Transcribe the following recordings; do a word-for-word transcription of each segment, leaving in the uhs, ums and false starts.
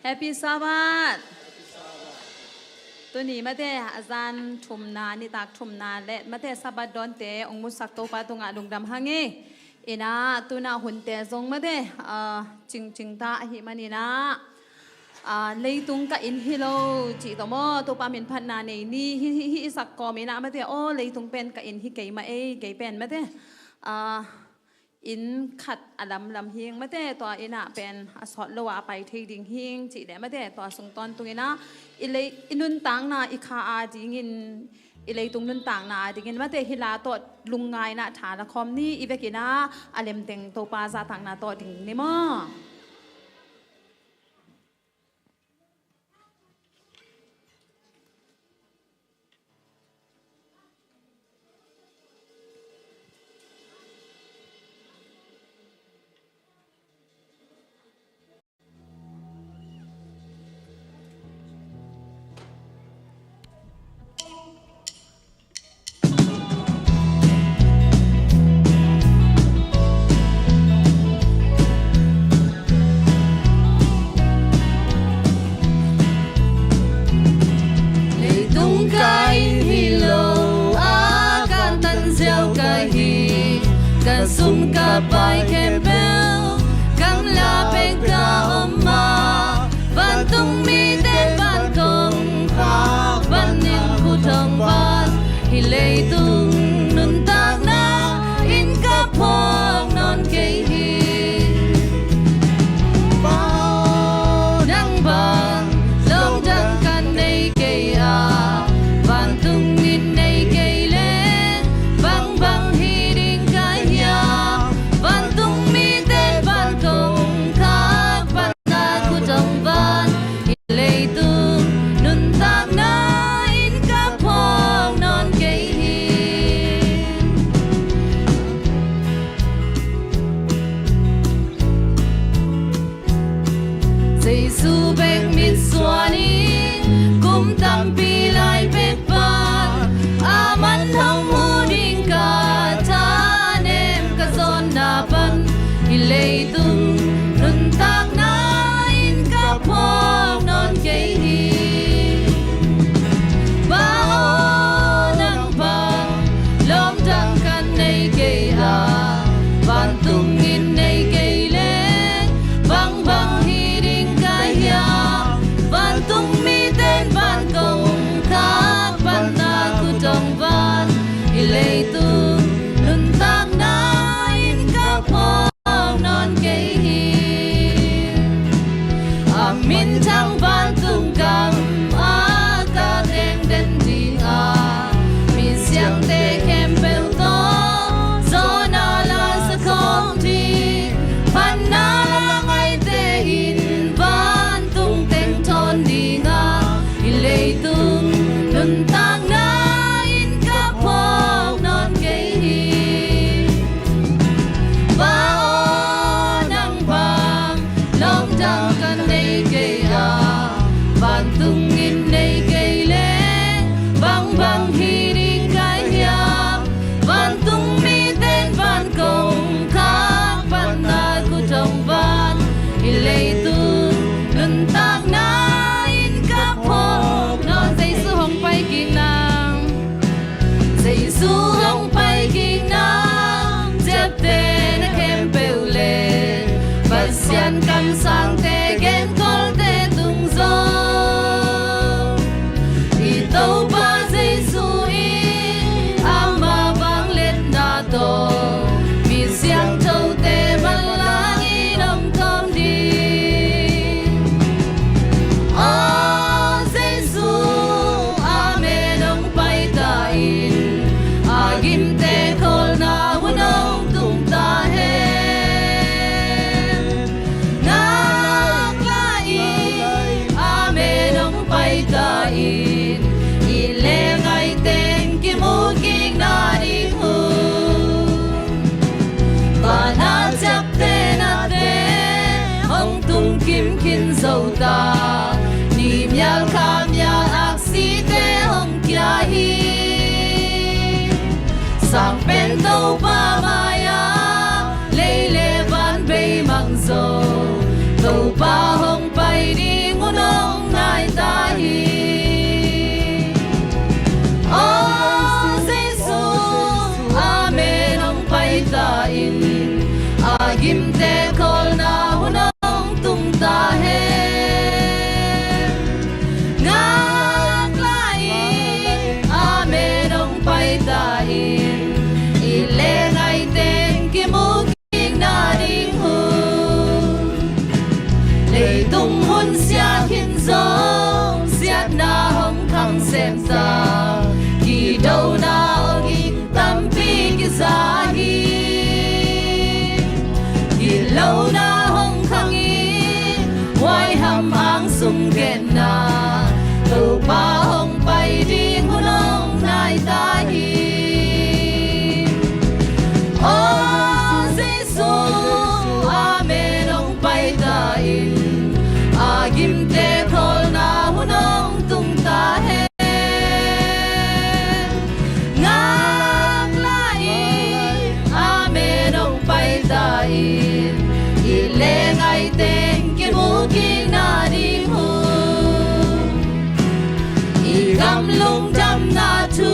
Happy Sabbath. Tuni mate a zan thumna, nitak thumna le mate Sabbath dawnte hong musak Topa tungah lungdam hang e. Inah tuna hunte zong mate, ah, cingcing ta ahih maninah, ah, leitung ka inn hi lo cih tawh maw, Topa min phatna nei ni. Hi, hi, hi i sak kawm inah mate, aw leitung pen ka inn hi kei mah ei, kei pen mate, ah, inn khat a lamlam hing mate, tua innah pen a sawt lo a pai thei ding hing cih leh mate, tua sung tawntung inah i lei, i nuntakna i kha a dingin, i leitung nuntakna a dingin mate, hi la tawh lungngaina tha la khawm ni. I vek inah a lemteng Topa zahtakna tawh ding ni maw. Leitung ka inn hi lo a, ka tan ziau ka hi, ka sum ka pai khempeuh gamla pek ka om a, vantung mite van kong khak panin khut hong van, hih leitung nuntakna inn ka phawk nawn kei hi. Pa aw, nang bang lawmdang ka nei kei a, vantung inn nei kei leh bangbang hi ding ka hiam? Vantung mite van kong khak pan na khut hong van, hih leitung nuntakna inn ka phawk nawn kei hi. Jesu bek mitsuan in kum tampi lai bek pan a man hong mu ding ka thanem, ka zawnna pan hih leitung nuntakna inn ka phawk nawn kei hi. Pa aw, nang bang lawmdang ka nei kei a, vantung inn nei kei leh bangbang hi ding ka hiam? Vantung mite van kong khak pan na khut hong van, hih leitung nuntakna inn ka phawk nawn kei hi. A minthang vantung gam ah ka teng den ding a, misiangte khempeuh tawh zawn a la sa khawm ding, phatna la ngaite in vantung teng thawn ding a, hih leitung nuntakna inn ka phawk nawn kei hi. Pa aw, nang bang lawmdang ka nei kei a, vantung inn nei kei leh bangbang hi ding ka hiam? Vantung mite van kong khak pan na khut hong van, hih leitung nuntakna inn ka phawk nawn. Jesu hong pai kik nang. Jesu hong pai kik nang, ciaptehna khempeuh le Pasian kamsangte genkholte tung zong i Topa Jesu in ama vangliatna tawh mi siangthote manlangin om khawm ding. Aw Jesu, amen hong pai ta in, a gimte khawlna hun hong tung ta hen. Ngaklah in, amen hong pai ta in, i leng ai teng kimu kik nading hun. Vanah ciaptehnate hong tung kim khin zo ta, ni mial kha mial aksite hong kia hi. Sang pen Topa mai-ah lei le van bei mang zo, Topa hong pai ding Leitung hun sia khin zong siatna hong khang semta, kidona hong ing tampi kiza hi. Gilona hong khang in huaiham ang sung genna, Topa hong pai ding hun hong nai ta hi. Aw Jesu, amen hong pai ta in, a gimte khawlna hun hong tung ta hen. Ngak lai, amen hong pai ta in, i leng ai teng kimu kik nading hun. I gam lungdamna thu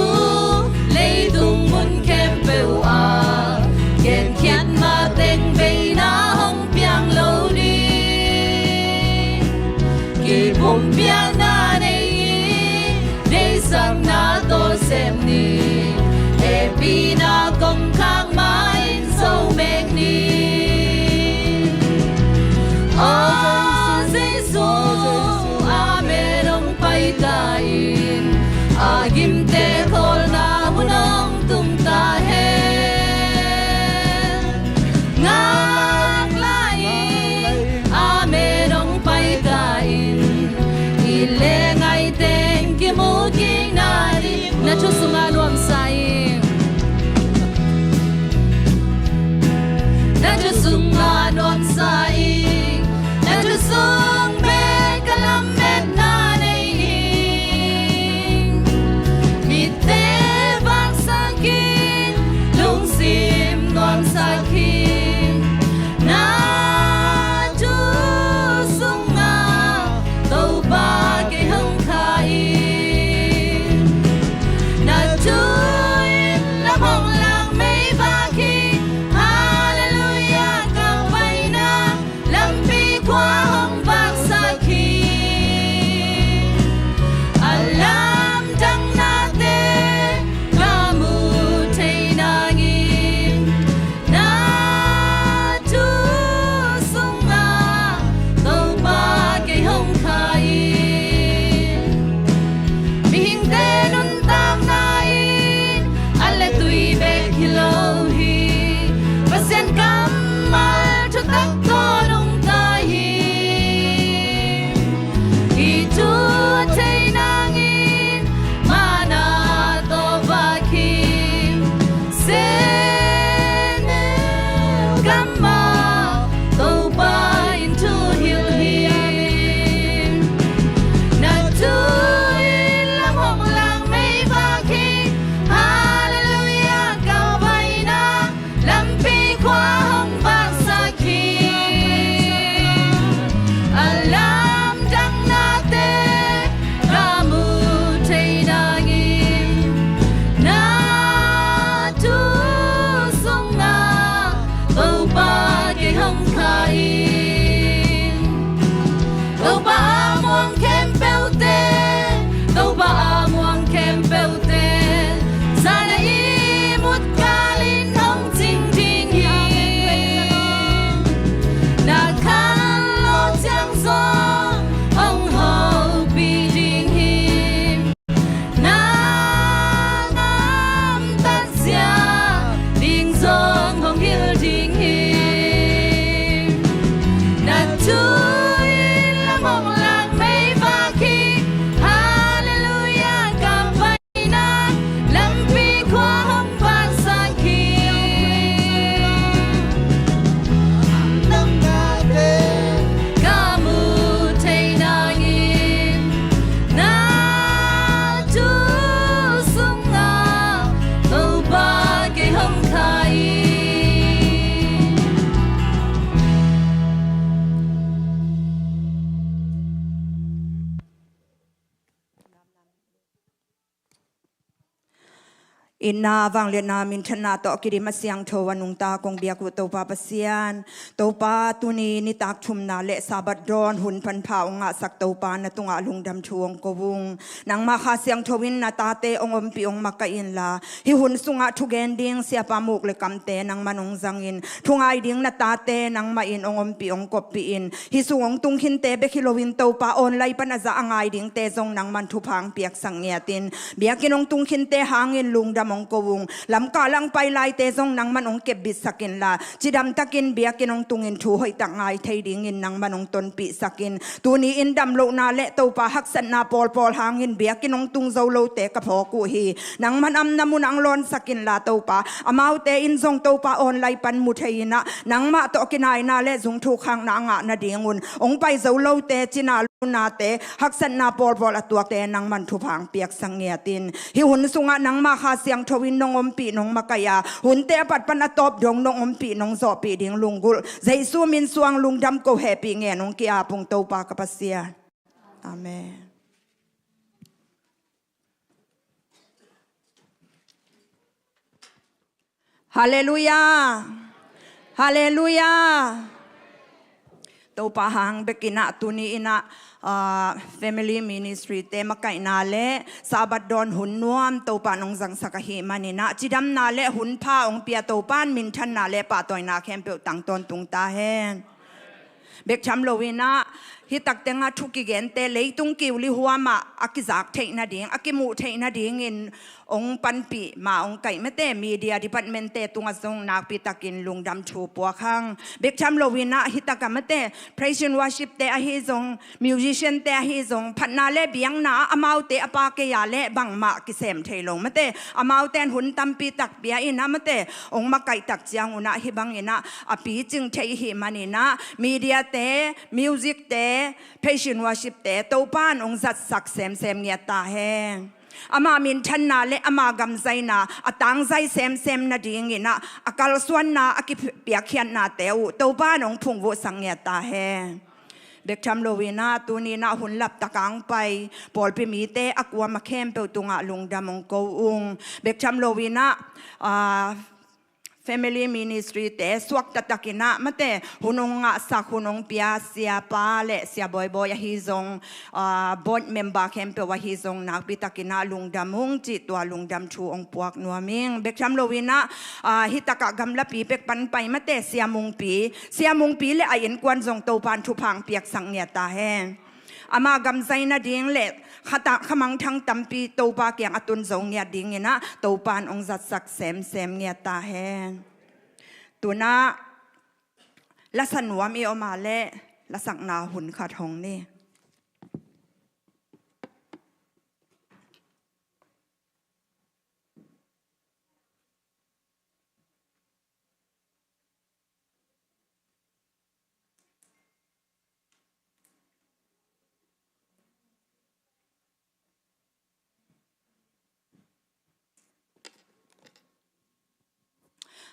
leitung mun khempeuh ah genkhiat mateng veina hong piang lo ding. Kipumpiakna nei in, deihsakna tawh sem ni. Hehpihna kongkhak mah in zo mek ni. Aw Jesu, amen hong pai ta in, a gimte khawlna hun hong tung ta hen. Ngak lai, amen hong pai ta in, i leng ai teng kimu kik nading. Na thu sungah nuamsa ing. Na thu sungah nuamsa ing. Na thu sung bek ah lametna nei ing. Mitte vaksak in, lungsim nuamsak in. Na thu sungah Topa kei hong kha in. Na thu in lam hong lak meivak hi. Halleluiah, ka paina lampi khua hong vaksak hi. A lamdangnate ka mu thei nangin, na thu sungah Topa kei hong kha in. Mihingte nuntakna in an le tui bek hi lo hi. Pasian kammal thutak tawh nungta hi. Hih thu thei nangin mana tawh vak hi. Sehnel kammal Topa in thuhilh hi. Na thu in lam hong lak meivak hi. Halleluiah, ka paina lampi khua hong vaksak hi. A lamdangnate ka mu thei nangin, na thu sungah Topa kei hong kha in. Topa a muang khempeuhte, Topa a muang khempeuhte, zan a ihmut kalin hong cing ding hi. Na khanlawh ciang zong hong hopih ding hi. Na gamtat zia ding zong hong hilh ding hi. Na thu in lam hong lak meivak hi. Halleluiah, ka paina lampi khua hong vaksak hi. Ka mu Itna, vangliatna, minthanna tawh a kidim a siangtho a nungta kong biak uh Topa Pasian, Topa, tuni nitak thumna le Sabbath dawn hun panpha hong ngahsak Topa, na tungah lungdam thu hong ko ung. Nangmah Kha Siangtho in na tate hong ompih, hong makaih inla, hih hun sungah thugen ding siapa muk le kamte nangman hong zangin, thungai ding na tate nangmah in hong ompih, hong koppih in, hih sung hong tungkhinte bek hi loin Topa, online pan a za a ngai dingte zong nangman thupha hong piaksak ngiatin, biakinn hong tungkhinte hangin lungdam hong ko ung. Lamkal ah hong pai laite zong nangman hong kepbitsak inla, cidamtakin biakinn hong tungin thu hoihtak ngai thei dingin nangman hong tonpihsak in. Tuni in damlohna le Topa haksatna pawlpawl hangin biakinn hong tung zo lote ka phawk uh hi. Nangman amna munah hong lawnsak inla Topa, amaute in zong Topa online pan mu thei inah, nangmah tawh kinaina le zung thuk khakna a ngah nadingun hong pai zo lote, cina lunate, haksatna pawlpawl a tuakte nangman thupha hong piaksak ngiatin, hih hun sungah nangmah Kha Siangtho in nong ompih, nong makaih a, hunte a pat pan a tawp dong nong ompih, nong zawhpih ding lunggulh Jesu min suang lungdam ko, hehpih ngen hong ki-ap ung Topa ka Pasian. Amen. Halleluiah. Halleluiah. Topa hang bek inah tuni inah, ah, family ministry te makaihna le Sabbath dawn hun nuam Topa nong zangsak ahih maninah, cidamna le hun pha hong pia Topa in minthanna le pahtawina khempeuh tang tawntung ta hen. Bek tham lo inah, hih tak tengah thu kigente leitung kiu li huamah a kizak theih nading, a kimuh theih nadingin hong panpih ma hong kaih mate media department te tungah zong nakpi takin lungdam thu puak hang. Bek tham lo inah, hih takah mate praise and worship te ahi zong, musician te ahi zong, phatna le biakna ah amaute a pa kei a le bangmah kisem thei lo mate, amaute in hun tampi tak pia inah mate, hong makaih tak ciang unah hih bang inah a picing thei ahih maninah, media te, music te, praise and worship te Topa in hong zatsak semsem ngiat ta hen. Ama minthanna le ama gamzaina a tangzai semsem nadinginah a kalsuanna, a kipiakkhiatnate uh Topa in hong phungvuhsak ngiat ta hen. Bek tham lo inah tuni inah hun laptak a hong pai pawlpi mite a kuamah khempeuh tungah lungdam hong ko ung. Bek tham lo inah, ah, family ministry te suakta takinah mate hun hong ngahsak, hun hong pia siapa le sia Bawibawi ahi zong, ah, board member khempeuh ahi zong nakpi takinah lungdam ung cih tua lungdam thu hong puak nuam ing. Bek tham lo inah, ah, hih takah gamlapi pek pan pai mate sia Mungpi, sia Mungpi le a innkuan zong Topa in thupha hong piaksak ngiat ta hen. Ama gamzai nading le kha ta-, kha mangthang tampi Topa kiang a tun zo ngiat dinginah Topa in hong zatsak semsem ngiat ta hen. Tunah lasa nuam i om a leh lasakna hun khat hong ni.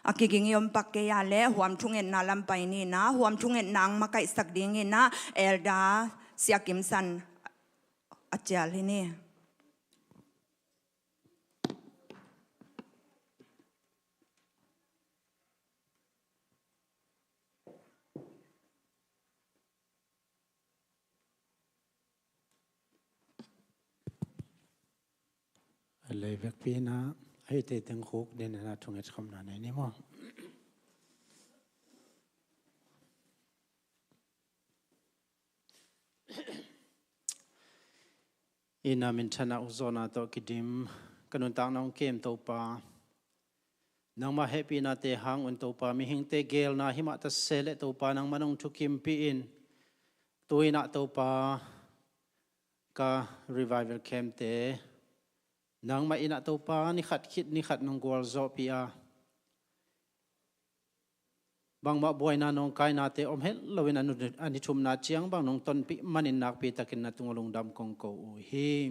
A kiging i om pak kei a leh huam thungetna lam pai ni inah, huam thungetna hong makaihsak dinginah Elder Sia Kim San a cial hi ni. A lei vekpi inah a hite teng khuk dinginah thunget khawmna nei ni maw? Ina minthanna ukzawhna tawh kidim ka nuntakna hong kem Topa, nangmah hehpihnate hang un Topa, mihingte geelna himah ta se leh Topa nangmah nong thukimpih in, tu inah Topa ka revival camp te nangmah inah Topa ni khat khit ni khat nong gualzawhpih a, bangmah buaina nawngkainate om het loin a ni thumna ciang bang nong tonpih manin nakpi takin na tungah lungdam kong ko uh hi.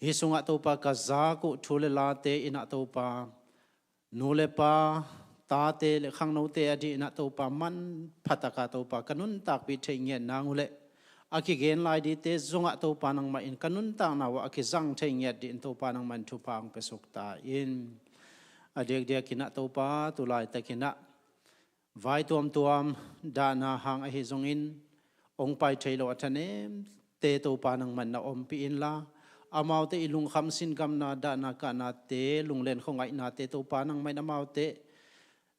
Hih sungah Topa ka zak uh thu le late inah Topa, nu le pa, tate le khangnote a dih inah Topa manpha taka Topa ka nuntakpih theih ngiat nang uh leh a kigen lai dingte zongah Topa nangmah in ka nuntakna uh ah a kizang thei ngiat dingin Topa nangmah in thupha hong piasuk ta in. A diakdiakin ah Topa, tu laitakin ah vai tuamtuam dahna hang ahi zongin hong pai thei lo a thanemte Topa nangman na ompih inla, amaute i lungkham sinkamna, dahna kahnate, lunglen khuangaihnate Topa nangmah in amaute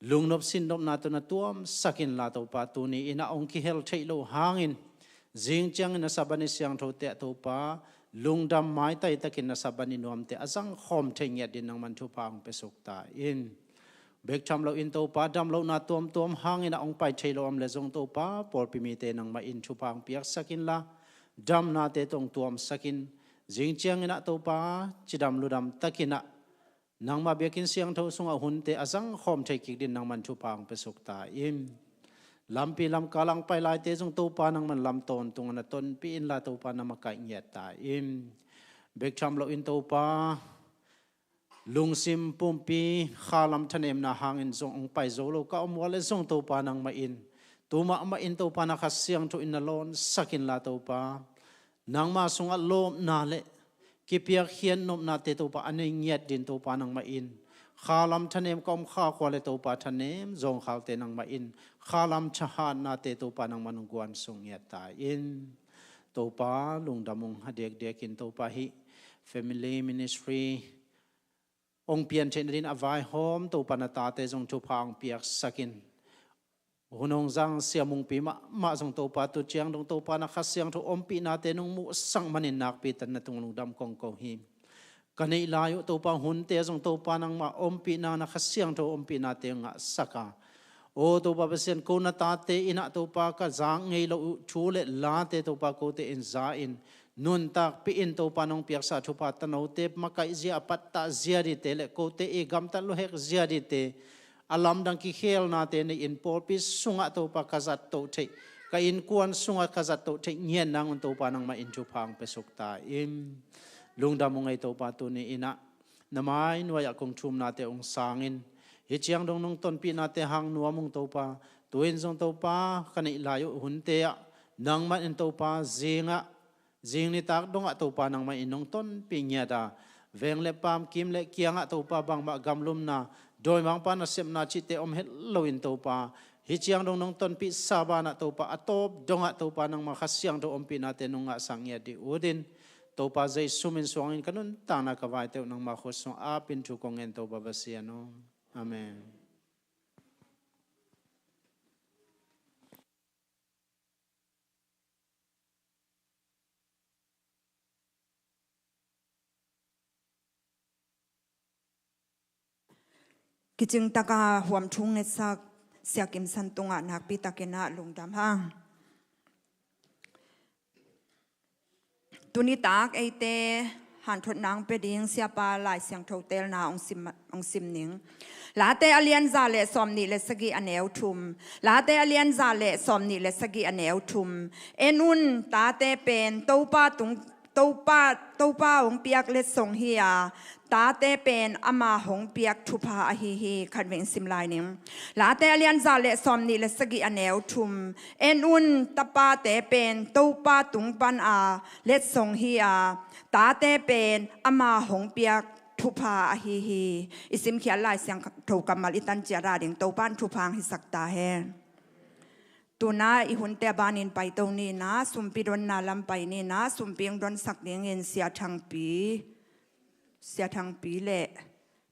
lungnop sinnopna tawh na tuamsak inla Topa, tuni in ah hong kihel theih loh hangin zing ciangin na Sabbath ni siangthote ah Topa lungdam maitai takin na Sabbath ni nuamte a zangkhawm thei ngiat dingin nangman thupha hong piasuk ta in. Bek tham loin Topa, damlohna tuamtuam hangin ah hong pai thei lo om leh zong Topa, pawlpi mite nangmah in thupha hong piaksak inla, damnate tawh hong tuamsak in. Zing ciangin ah Topa, cidam ludam takin ah nangmah biakinn siangtho sungah hunte a zangkhawm thei kik dingin nangman thupha hong piasuk ta in. Lampi lamkal ah hong pai laite zong Topa nangman lam tawntungah na tonpih inla Topa, na makaih ngiat ta in. Bek tham loin Topa, lungsim pumpi khalam thanemna hangin zong hong pai zo lo ka om uh leh zong Topa nangmah in tu mahmah in Topa na Kha Siangtho in na lawnsak inla Topa, nangma sungah lawpna le kipiakkhiat nopnate Topa a nei ngiat dingin Topa nangmah in khalam thanem ka om khak uh leh Topa, thanem zawngkhalte nangmah in khalam thahatnate Topa nangmah in hong guansuk ngiat ta in. Topa lungdam ung, a diakdiakin Topa hih family ministry hong pian theih nadingin a vaihawm Topa na tate zong thupha hong piaksak in. Hun hong zang Sia Mungpi mahmah zong Topa tu ciang dong Topa na Kha Siangtho ompihnate nong muhsak manin nakpi takin na tung lungdam kong ko hi. Ka neih lai uh Topa hunte ah zong Topa nangmah ompihna, na Kha Siangtho ompihnate hong ngahsak a, aw Topa Pasian, ko na tate in ah Topa ka zak ngei loh uh thu le late Topa kote in za in nuntakpih in Topa nong piaksa thupha tanote makaihzia a pattahzia dingte le kote i gamtat luhekzia dingte a lamdang kikhelnate nei in pawlpi sungah Topa ka zattoh theih, ka innkuan sungah ka zattoh theih ngiat nangun Topa nangmah in thupha hong piasuk ta in. Lungdam ung ei Topa, tuni in ah na mai nuai-ah kong thumnate hong sang in. Hih ciang dong nong tonpihnate hang nuam ung Topa. Tu-in zong Topa ka neih lai uh hunte ah nangmah in Topa zingah, zing nitak dongah Topa nangmah in nong tonpih ngiat a, veng le paam, kim le kiangah Topa bangmah gamlumna, dawimangpa nasepna cihte om het loin Topa, hih ciang dong nong tonpihsa banah Topa a tawp dongah Topa nangmah Kha Siangtho ompihnate nong ngahsak ngiat ding utin, Topa Jesu min suangin ka nuntakna ka vaite uh nangmah khut sungah apin thu kong ngen Topa Pasian aw. Amen. Kicing taka huam thu ngetsak Sia Kim San tungah nakpi takin ah lungdam hang. Tunitak eite hanthotna hong pia ding Siapa Lai Siangtho teelna hong sim, hong sim ning. Late a lian za le sawmnih le sagih a neu thum. Late a lian za le sawmnih le sagih a neu thum. En un, tate pen Topa tung, Topa, Topa hong piak letsong hi a, tate pen ama hong piak thupha ahi hi. Khatvei sim lai ning. Late a lian za le sawmnih le sagih a neu thum. En un, tapate pen Topa tung pan a letsong hi a, tate pen ama hong piak thupha ahi hi. I simkhiat Lai Siangtho kammal i tan ciat a ding Topa in thupha hong hisak ta hen. Tuna i hunte a banin paito ni na, sumpi donna lam pai ni na, sumpi hong donsak dingin Sia Thangpi, Sia Thangpi le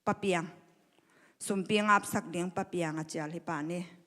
Pa Piang, sumpi hong apsak ding Pa Piang a cial hi pah ni.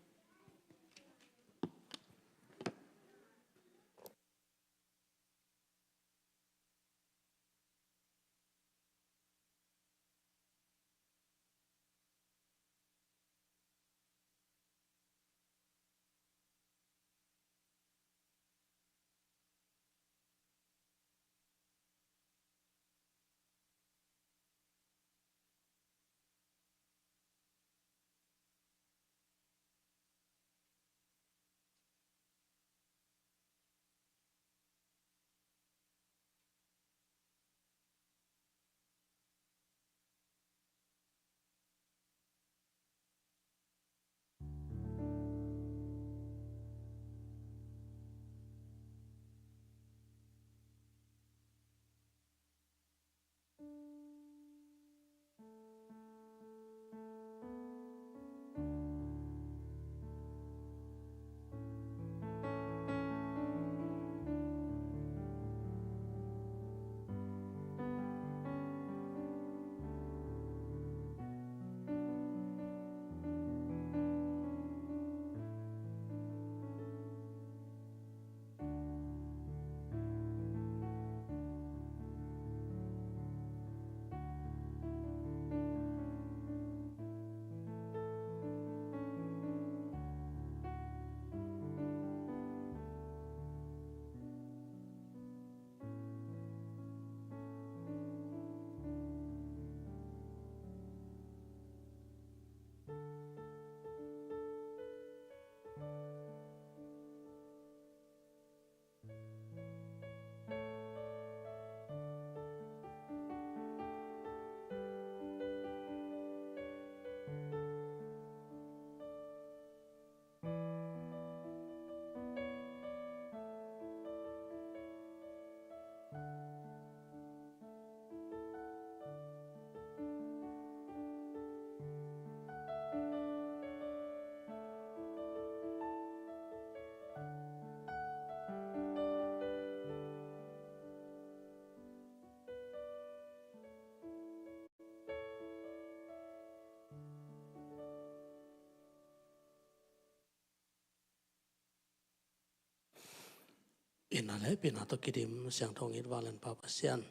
Ina le pina tawh kidim siangtho ngit vanglian Pa Pasian,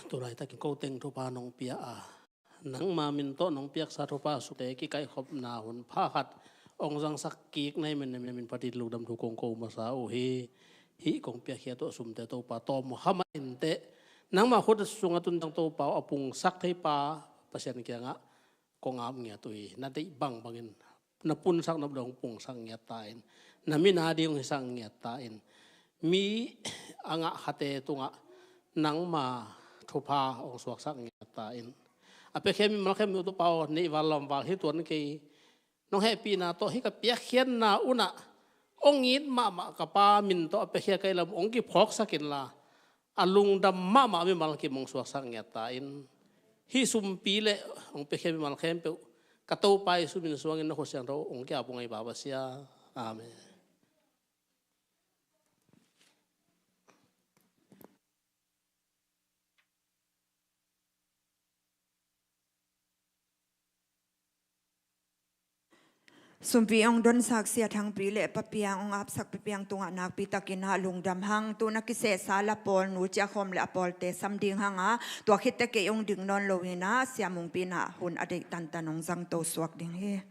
tu laitakin ko teng thupha nong pia a, nangma min tawh nong piaksa thupha sukte kikaihkhopna hun pha khat hong zangsak kik na hih manin na min phat in lungdam thu kong ko masa uh hi. Hih kong piakhia tuah sumte Topa tawm kha mah inteh, nangma khut sungah tun ciang Topa aw, a pungsak thei Pa Pasian kiangah kong ap ngiat uh hi. Na deih bangbangin na punsak nop dong pungsak ngiat ta in, na min a ding hong hisak ngiat ta in, mi a ngah khate tungah nangma thupha hong suaksak ngiat ta in. A piakhia mimal khempeuh Topa aw, neih val lam val hi tuan kei, nong hehpihna tawh hih ka piakkhiatna unah hong it mahmah ka Pa min tawh a piakhia ka hih lam hong kiphawksak inla, a lungdam mahmah mimal kim hong suaksak ngiat ta in. Hih sumpi le hong piakhia mimal khempeuh ka Topa Jesu min suangin na khut siangtho hong ki-ap ung ei Pa Pasian. Amen. Sumpi hong donsak Sia Thangpi le Pa Piang, hong apsak Pa Piang tungah nakpi takin ah lungdam hang. Tu-in a kisehsa la pawl, Nu Cia Khawm le a pawlte sam ding hang a, tua khit teh kei hong ding nawn lo-in ah Sia Mungpi in ah hun a deih tantan hong zangto suak ding hi.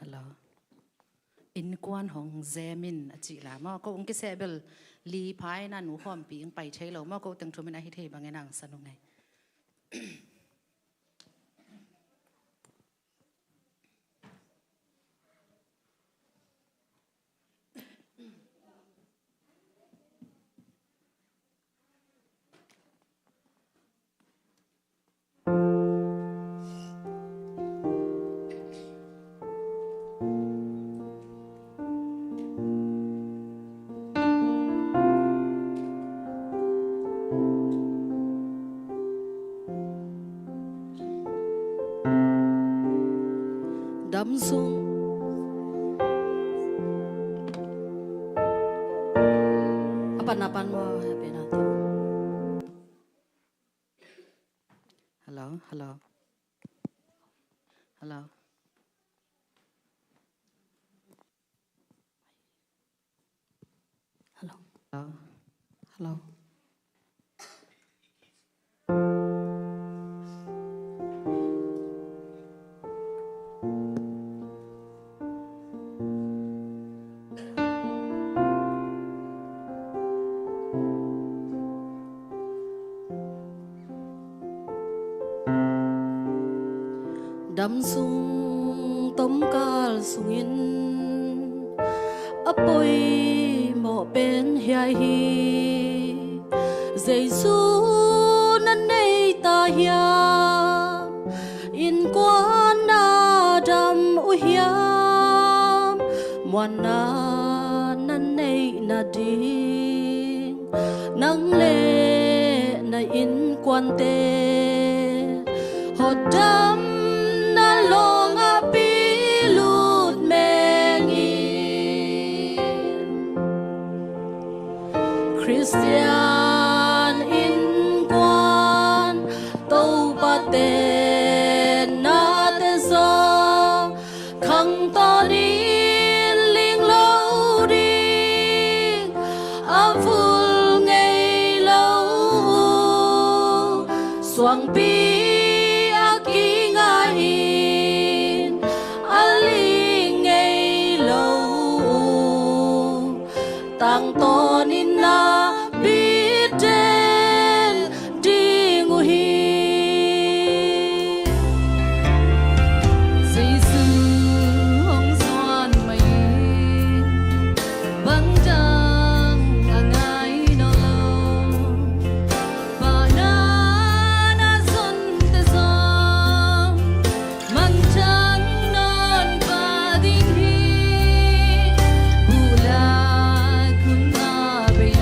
Hello. Innkuan hong zem in a cih la maw, ko hong kiseh bel li pha in ah Nu Khawmpi hong pai thei lo maw, ko teng thum in a hi thei bangin hong san ung ei. Dam sung. A pan, a pan maw, a pen a to. Hello, hello. Hello. Hello. Hello. Hello. Dam sung tomkal sungin a poimawh pen hiai hi. Jesu na nei ta hiam? Innkuan na dam uh hiam? Muanna na neih nading nang le na innkuante hotdamna lawngah pilut meng in. Khristian innkuan Topa tennate zong khangtawnin ling lo ding a vul ngei lo uh, suangpi a kinga in a ling ngei lo uh, tangtawnin na bit den ding uh hi. Jesu hong zuan mai in, bang dang a ngai nawn lo. Pahna na zonte zong mangthang nawn pah ding hi. Bulak hun a bei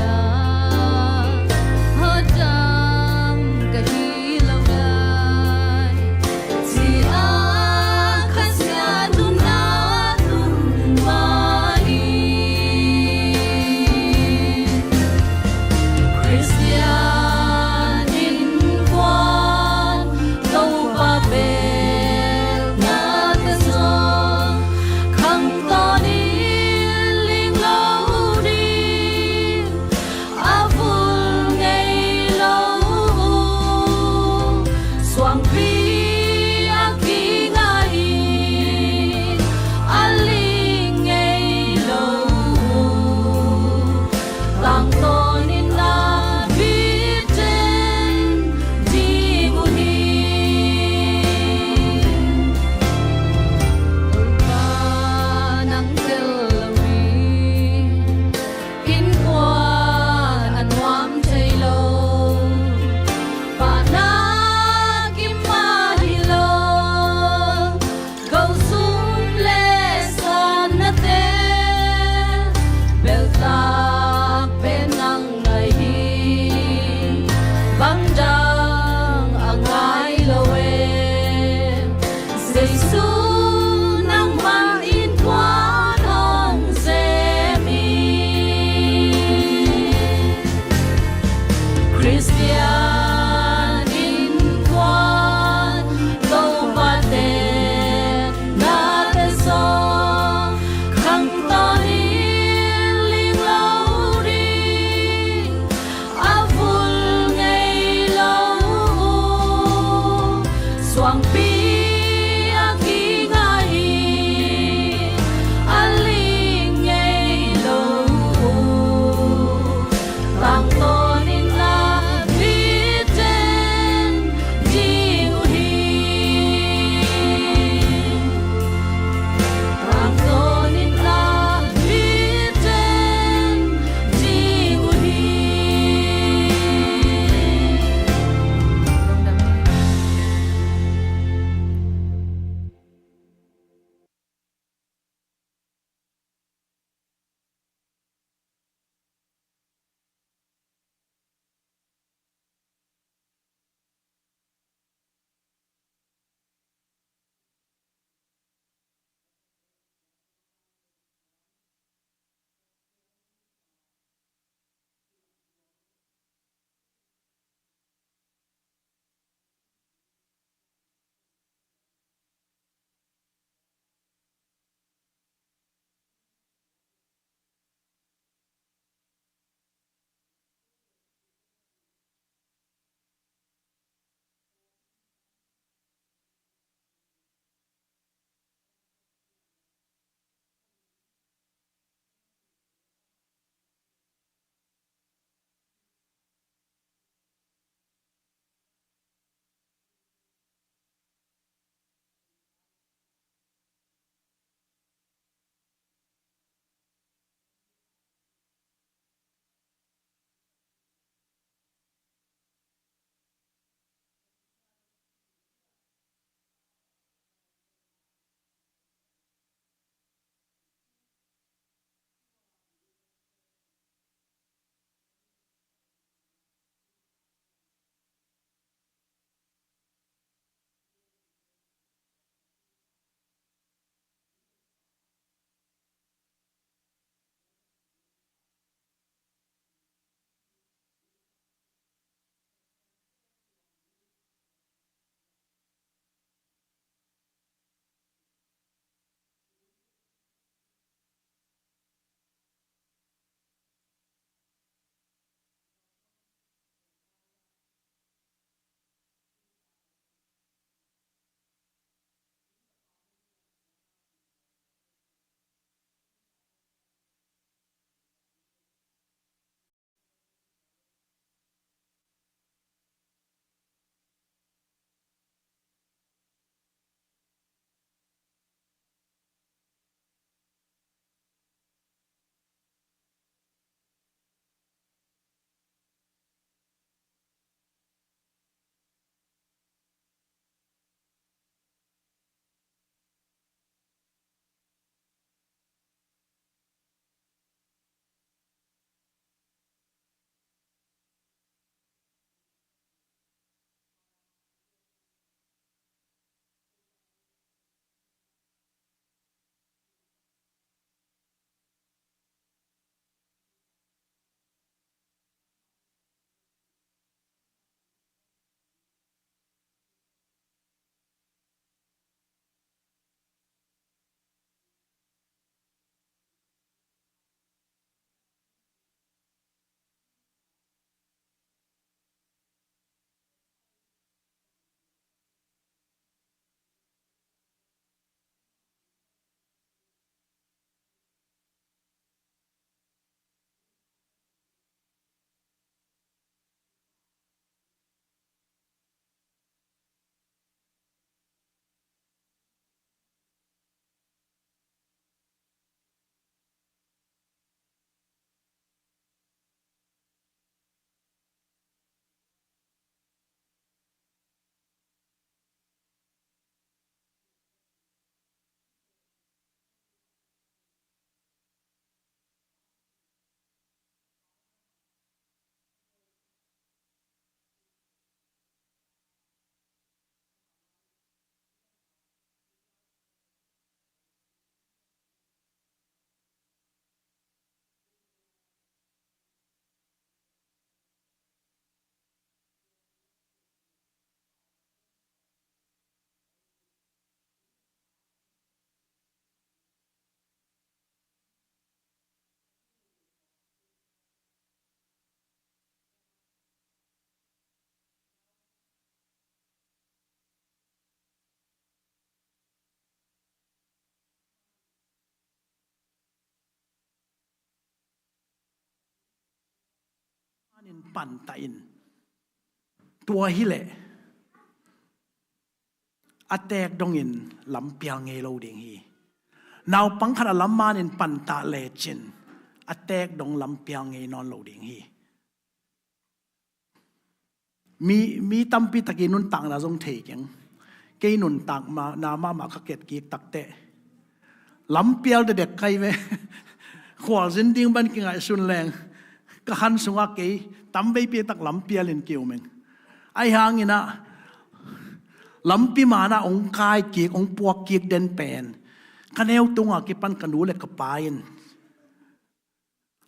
in pantah in. Tua hileh a teek dongin lampial ngei lo ding hi. Naupang khat a lam manin pantah lecin a teek dong lampial ngei nawn lo ding hi. Mi, mi tampi takin nuntakna zong thei keng. Kei nuntak ma, na mahmah ka ket kik takteh lampial dedek kai ve. Khualzin ding ban kingaihsun leng ka han sungah kei tamveipi tak lampial in kiumeng. Ahi hangin ah lampi manah ong kai kik, ong puak kik den pen ka neu tungah kipan ka nu le ka pa in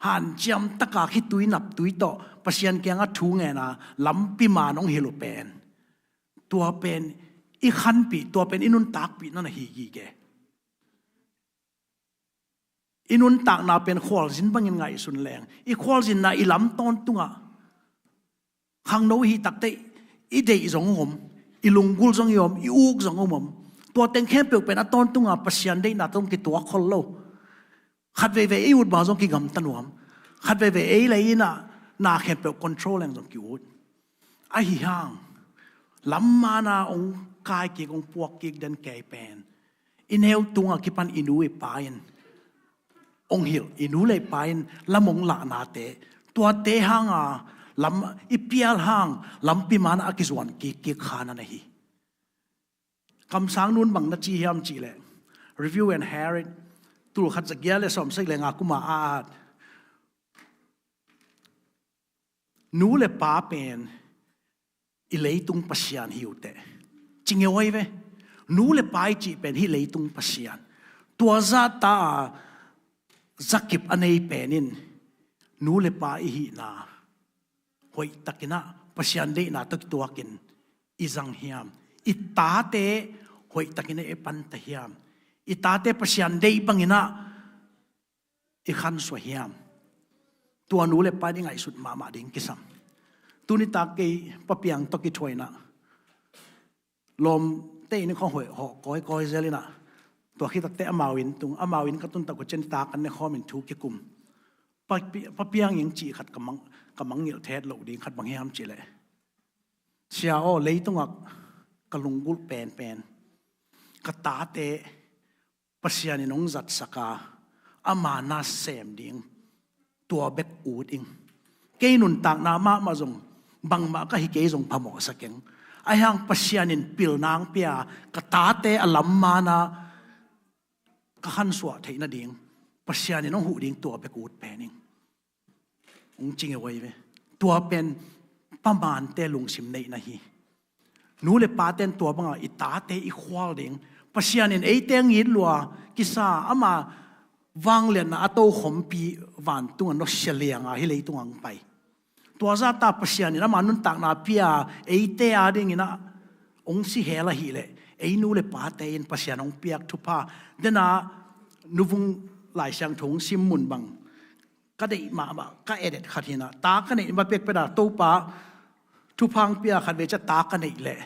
hanciam taka khitui naptui tawh Pasian kiangah thu ngena lampi man ong hilh uh pen, tua pen i khanpih, tua pen i nuntakpih na na hi gige. I nuntakna pen khualzin bangin ngaihsun leng, i khualzinna i lam tawntungah khangno i hih takteh i deih zong om, i lunggulh zong i om, i uk zong om om. Tua teng khempeuh pen a tawntunga Pasian deihna tawh kituak khol lo. Khat veivei ei ut bang zong kigamta nuam. Khat veivei ei lei inah na khempeuh control leng zong ki-ut. Ahi hang lam mana ong kai kik, ong puak kik den kei pen i neu tunga kipan i nu i pa in ong hilh, i nu le i pa in lam ong lahnate, tuate hanga lam i pial hang lampi mana a kizuan kik kik kha na na hi. Kamsang nun bang na ci hiam cihleh, Review and Herald tul khat za giat le sawmsagih le nga kuma a at, nu le pa pen i leitung pasian hi uh teh. Ci ngeu ahi ve. Nu le pa i cih pen hih leitung pasian. Tua zahta a zakip a nei pen in nu le pa i hihna hoihtakinah Pasian deihna tawh kituakin i zang hiam? I tate hoihtakinah i panta hiam? I tate Pasian deih banginah i khansuah hiam? Tua nu le pa in i ngaihsut mahmah ding kisam. Tuni tak kei Pa Piang tawh kithuainah lawmte in khawng hoih hawh kawikawi zel inah, tua khitakteh amau inn tung, amau inn ka tuntak uh cian ta kan ne khawmin thu kikum. Pa Pi-, Pa Piang in cih khat ka mang, ka mangngilh thet loh ding khat bang hiam cihleh, Sia aw, leitungah ka lunggulh penpen ka tate Pasian in hong zatsak a, ama na sem ding tua bek ut ing. Kei nuntakna mahmah zong bangmah ka hi kei zong phamawhsa keng. Ahi hang Pasian in pilna hong pia, ka tate a lam mana ka khansuah theih nading Pasian in hong huh ding tua bek ut pen ing. Hong ci ngeu ahi ve. Tua pen pamante lungsim neihna hi. Nu le paten tua banga i tate i khual ding, Pasian in eite a ngitlua kisa, ama vangliatna a tokhompi vantunga nawsia lianga hih leitunga hong pai. Tua zahta Pasian in ama nuntakna pia eite adinginah hong si hel ahihleh, ei nu le pate in Pasian hong piak thupha, dena nuvung Lai Siangtho hong sim mun bang ka deih mahmah, ka edet khat hinah, ta ka neih ma pekpeda Topa thupha hong pia khat vei cia ta ka neih leh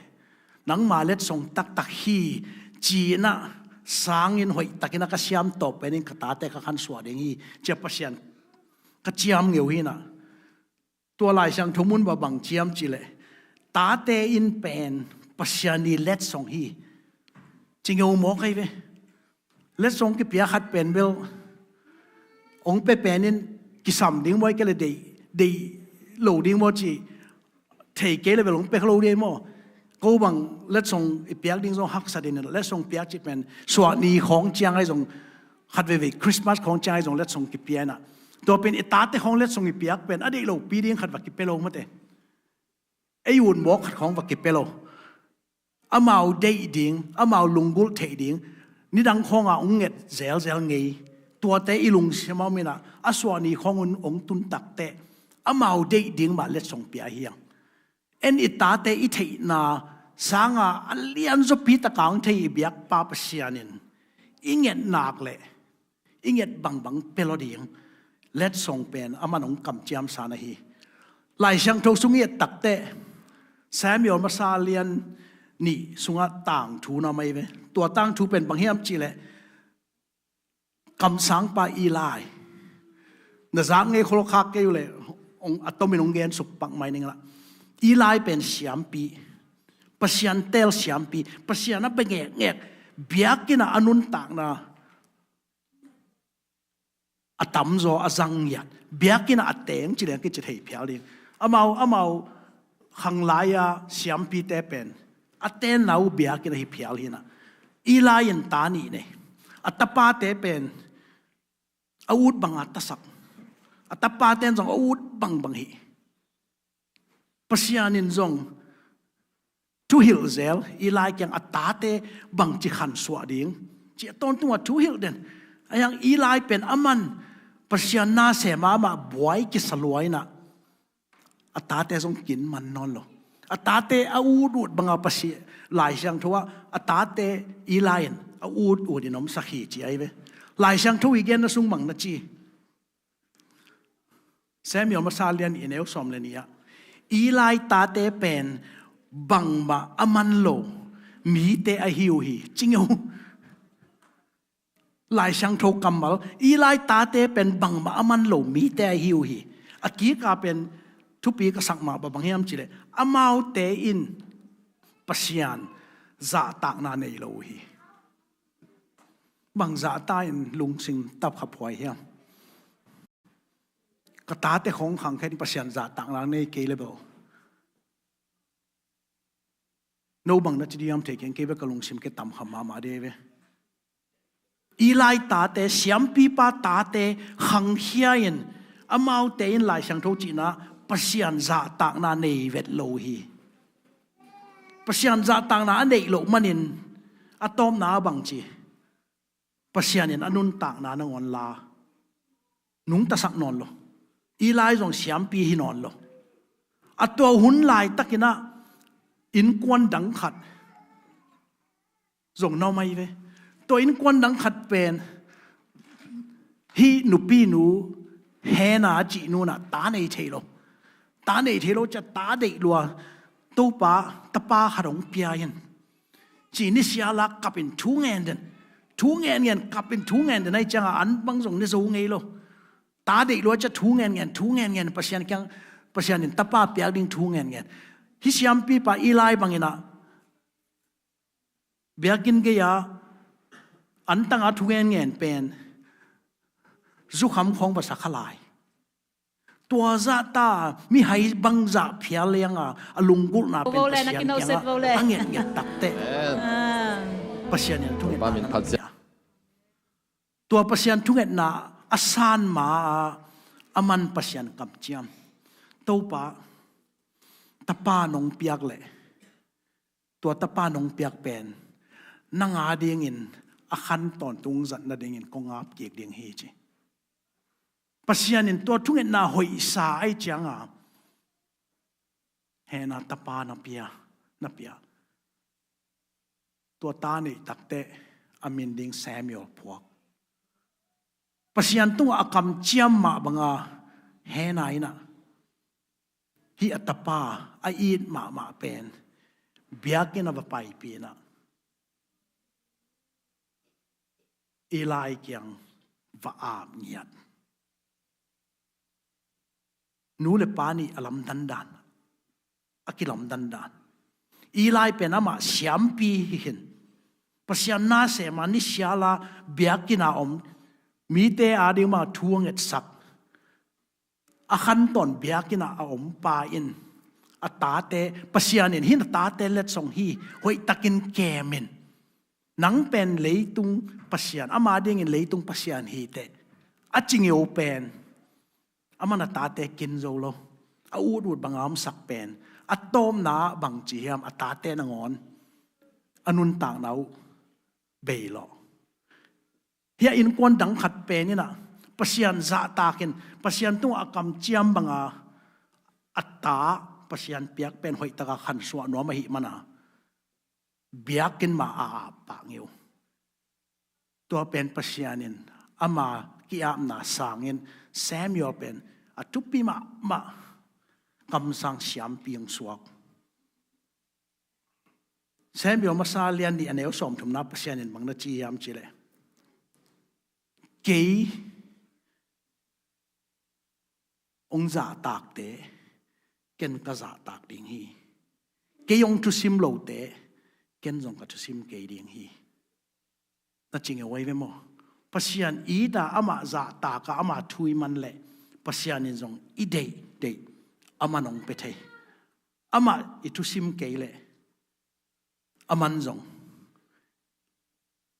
nangma letsong taktak hi, ci-inah sangin hoihtakinah ka siam tawp penin ka tate ka khansuah ding hi, cia Pasian ka ciam ngeu hinah. Tua Lai Siangtho mun bang ciam cihleh, tate in pen Pasian i letsong hi. Ci ngeu mawk ahi ve. Letsong kipia khat pen bel hong pe penin kisam ding maw, i ke le deih, deih lo ding maw ci, thei kei le bel hong pe lo ding maw. Ko bang letsong i piak ding zong haksa ding, letsong piak cih pen suahni khawng ciang ahi zong, khat veivei Christmas khawng ciang ahi zong letsong kipia inah, tua pen i tate khawng letsong i piak pen a deih lopi ding khat va kipia lo mate. Ei ut mawk khat khawng va kipia lo. Amau deih ding, amau lunggulh theih ding, nidang khawnga hong nget zelzel ngei, tuate i lungsim a om inah, a suahni khawng un hong tun takteh amau deih ding mah letsong pia hiang. En i tate i theihna sanga a lianzaw pitaka hong thei i biakpa Pasian in i nget nak leh i nget bangbang pia lo ding letsong pen aman hong kamciamsa na hi. Lai Siangtho sung i et takteh Samuel masa lian nih sungah tangthu na mai ve. Tua tangthu pen bang hiam cihleh, kamsangpa Eli, na zak ngei khol khak kei uh leh hong, a tomin hong gen suk pak mai ning lah. Eli pen siampi, Pasian teel siampi, Pasian a bia ngekngek, biakinn ah a nuntakna a tamzaw a zang ngiat, biakinn ah a teng ci leng kici thei phial ding. Amau, amau khanglai-a siampite pen a tenna uh biakinn ahi phial hi nah. Eli in ta nih nei, a tapate pen a ut banga tasak, a tapate in zong a ut bangbang hi. Pasian in zong thuhilh zel, Eli kiang a tate bangci khansuah ding ci a tawntung a thuhilh den. A hiang Eli pen aman Pasian na sem a, amah buai kisa lua in ah, a tate zong kin man nawn lo. A tate a ut ut banga Pasian, Lai Siangtho ah a tate Eli in a ut ut in omsak hi ci ahi ve. Lai Siangtho i genna sung bang na ci, Samuel masa lian nih, a neu sawm le nih ah, Eli tate pen bangmah a man lo mite ahi uh hi, ci ngeu. Lai Siangtho kammal, Eli tate pen bangmah a man lo mite ahi uh hi. A kika pen thupi ka sak mah bang hiam cih leh, amaute in Pasian zahtakna nei lo uh hi. Bang zahta in lungsim tap khaphuai hiam? Ka tate khong khang khen Pasian zahtakna nei kei le bel, no bang na ci diam thei keng, kei bek ka lungsim ke tam kham mahmah de ve. Eli tate, siampipa tate khangkhia in, amaute in Lai Siangtho cihna Pasian zahtakna nei vet lo hi. Pasian zahtakna a neih loh manin a tawpna a bangci, Pasian in a nuntakna nangawn la nungtasak nawn lo. Eli zong siampi hi nawn lo. A tua hun laitakin ah innkuan dang khat zong na om ahi ve. Tua innkuan dang khat pen hih nupinu Hannah a cihnu in ah ta nei thei lo. Ta nei thei lo ci a ta deih lua, Topa tapa khat hong pia in ci, nisiala kap in thu ngen den. Thu ngen ngen, kap in thu ngen den ahi ciangah an bang zong ne zo ngei lo. Ta deih lua ci a thu ngen ngen, thu ngen ngen, Pasian kiang, Pasian in tapa piak ding thu ngen ngen. Hih siampipa Eli bangin ah biakinn gei-a antanga thu ngen ngen pen zukham khawng va sa kha lai. Tua zahta mihai bangzah phial leng a, a lunggulhna pen Pasian kiangah a ngetnget takteh Pasian in thungetna na pia. Tua Pasian thungetna a san ma-a a man Pasian kamciam, Topa tapa nong piak leh, tua tapa nong piak pen nang a dingin a khan tawntung zat nadingin kong ap kik ding hi ci. Pasian in tua thungetna hoihsa ahi cianga Hannah tapa na pia, na pia. Tua ta neih takteh a min ding Samuel phuak. Pasian tungah a kamciam mah banga Hannah in ah hih a tapa a it mahmah pen biakinn a va paipih in ah Eli kiang va ap ngiat. Nu le pa nih a lamdan dan, a kilamdan dan. Eli pen amah siampi hi khin, Pasian na sem a, nisiala biakinn a om, mite a ding mah thu a ngetsak, a khantawn biakinn ah a om pa in a tate, Pasian in hih na tate letsong hi, hoihtakin kem in. Nang pen leitung Pasian, ama dingin leitung Pasian hi teh, a ci ngeu pen, aman a tate kin zo lo. A utut banga omsak pen a tawpna ah bangci hiam, a tate nangawn a nuntakna uh bei lawh. Hih a innkuan dang khat pen in ah Pasian zahtakin, Pasian tungah a kamciam banga a ta Pasian piak pen hoihtaka khansuah nuam ahih mana biakinn mah a ap pah ngeu. Tua pen Pasian in ama ki-apna sangin Samuel pen a thupi mahmah kamsang siampi hong suak. Samuel masa lian nih a neu sawmthumna Pasian in bang na ci hiam cih leh, kei Hong zahtakte, ken ka zahtak ding hi. Kei hong thusim lote, ken zong ka thusim kei ding hi. Na cing e wai ve maw? Pasian i ta amah zahtak a amah thu i man leh Pasian in zong i deih deih amah nong pe thei. Amah i thusim kei leh aman zong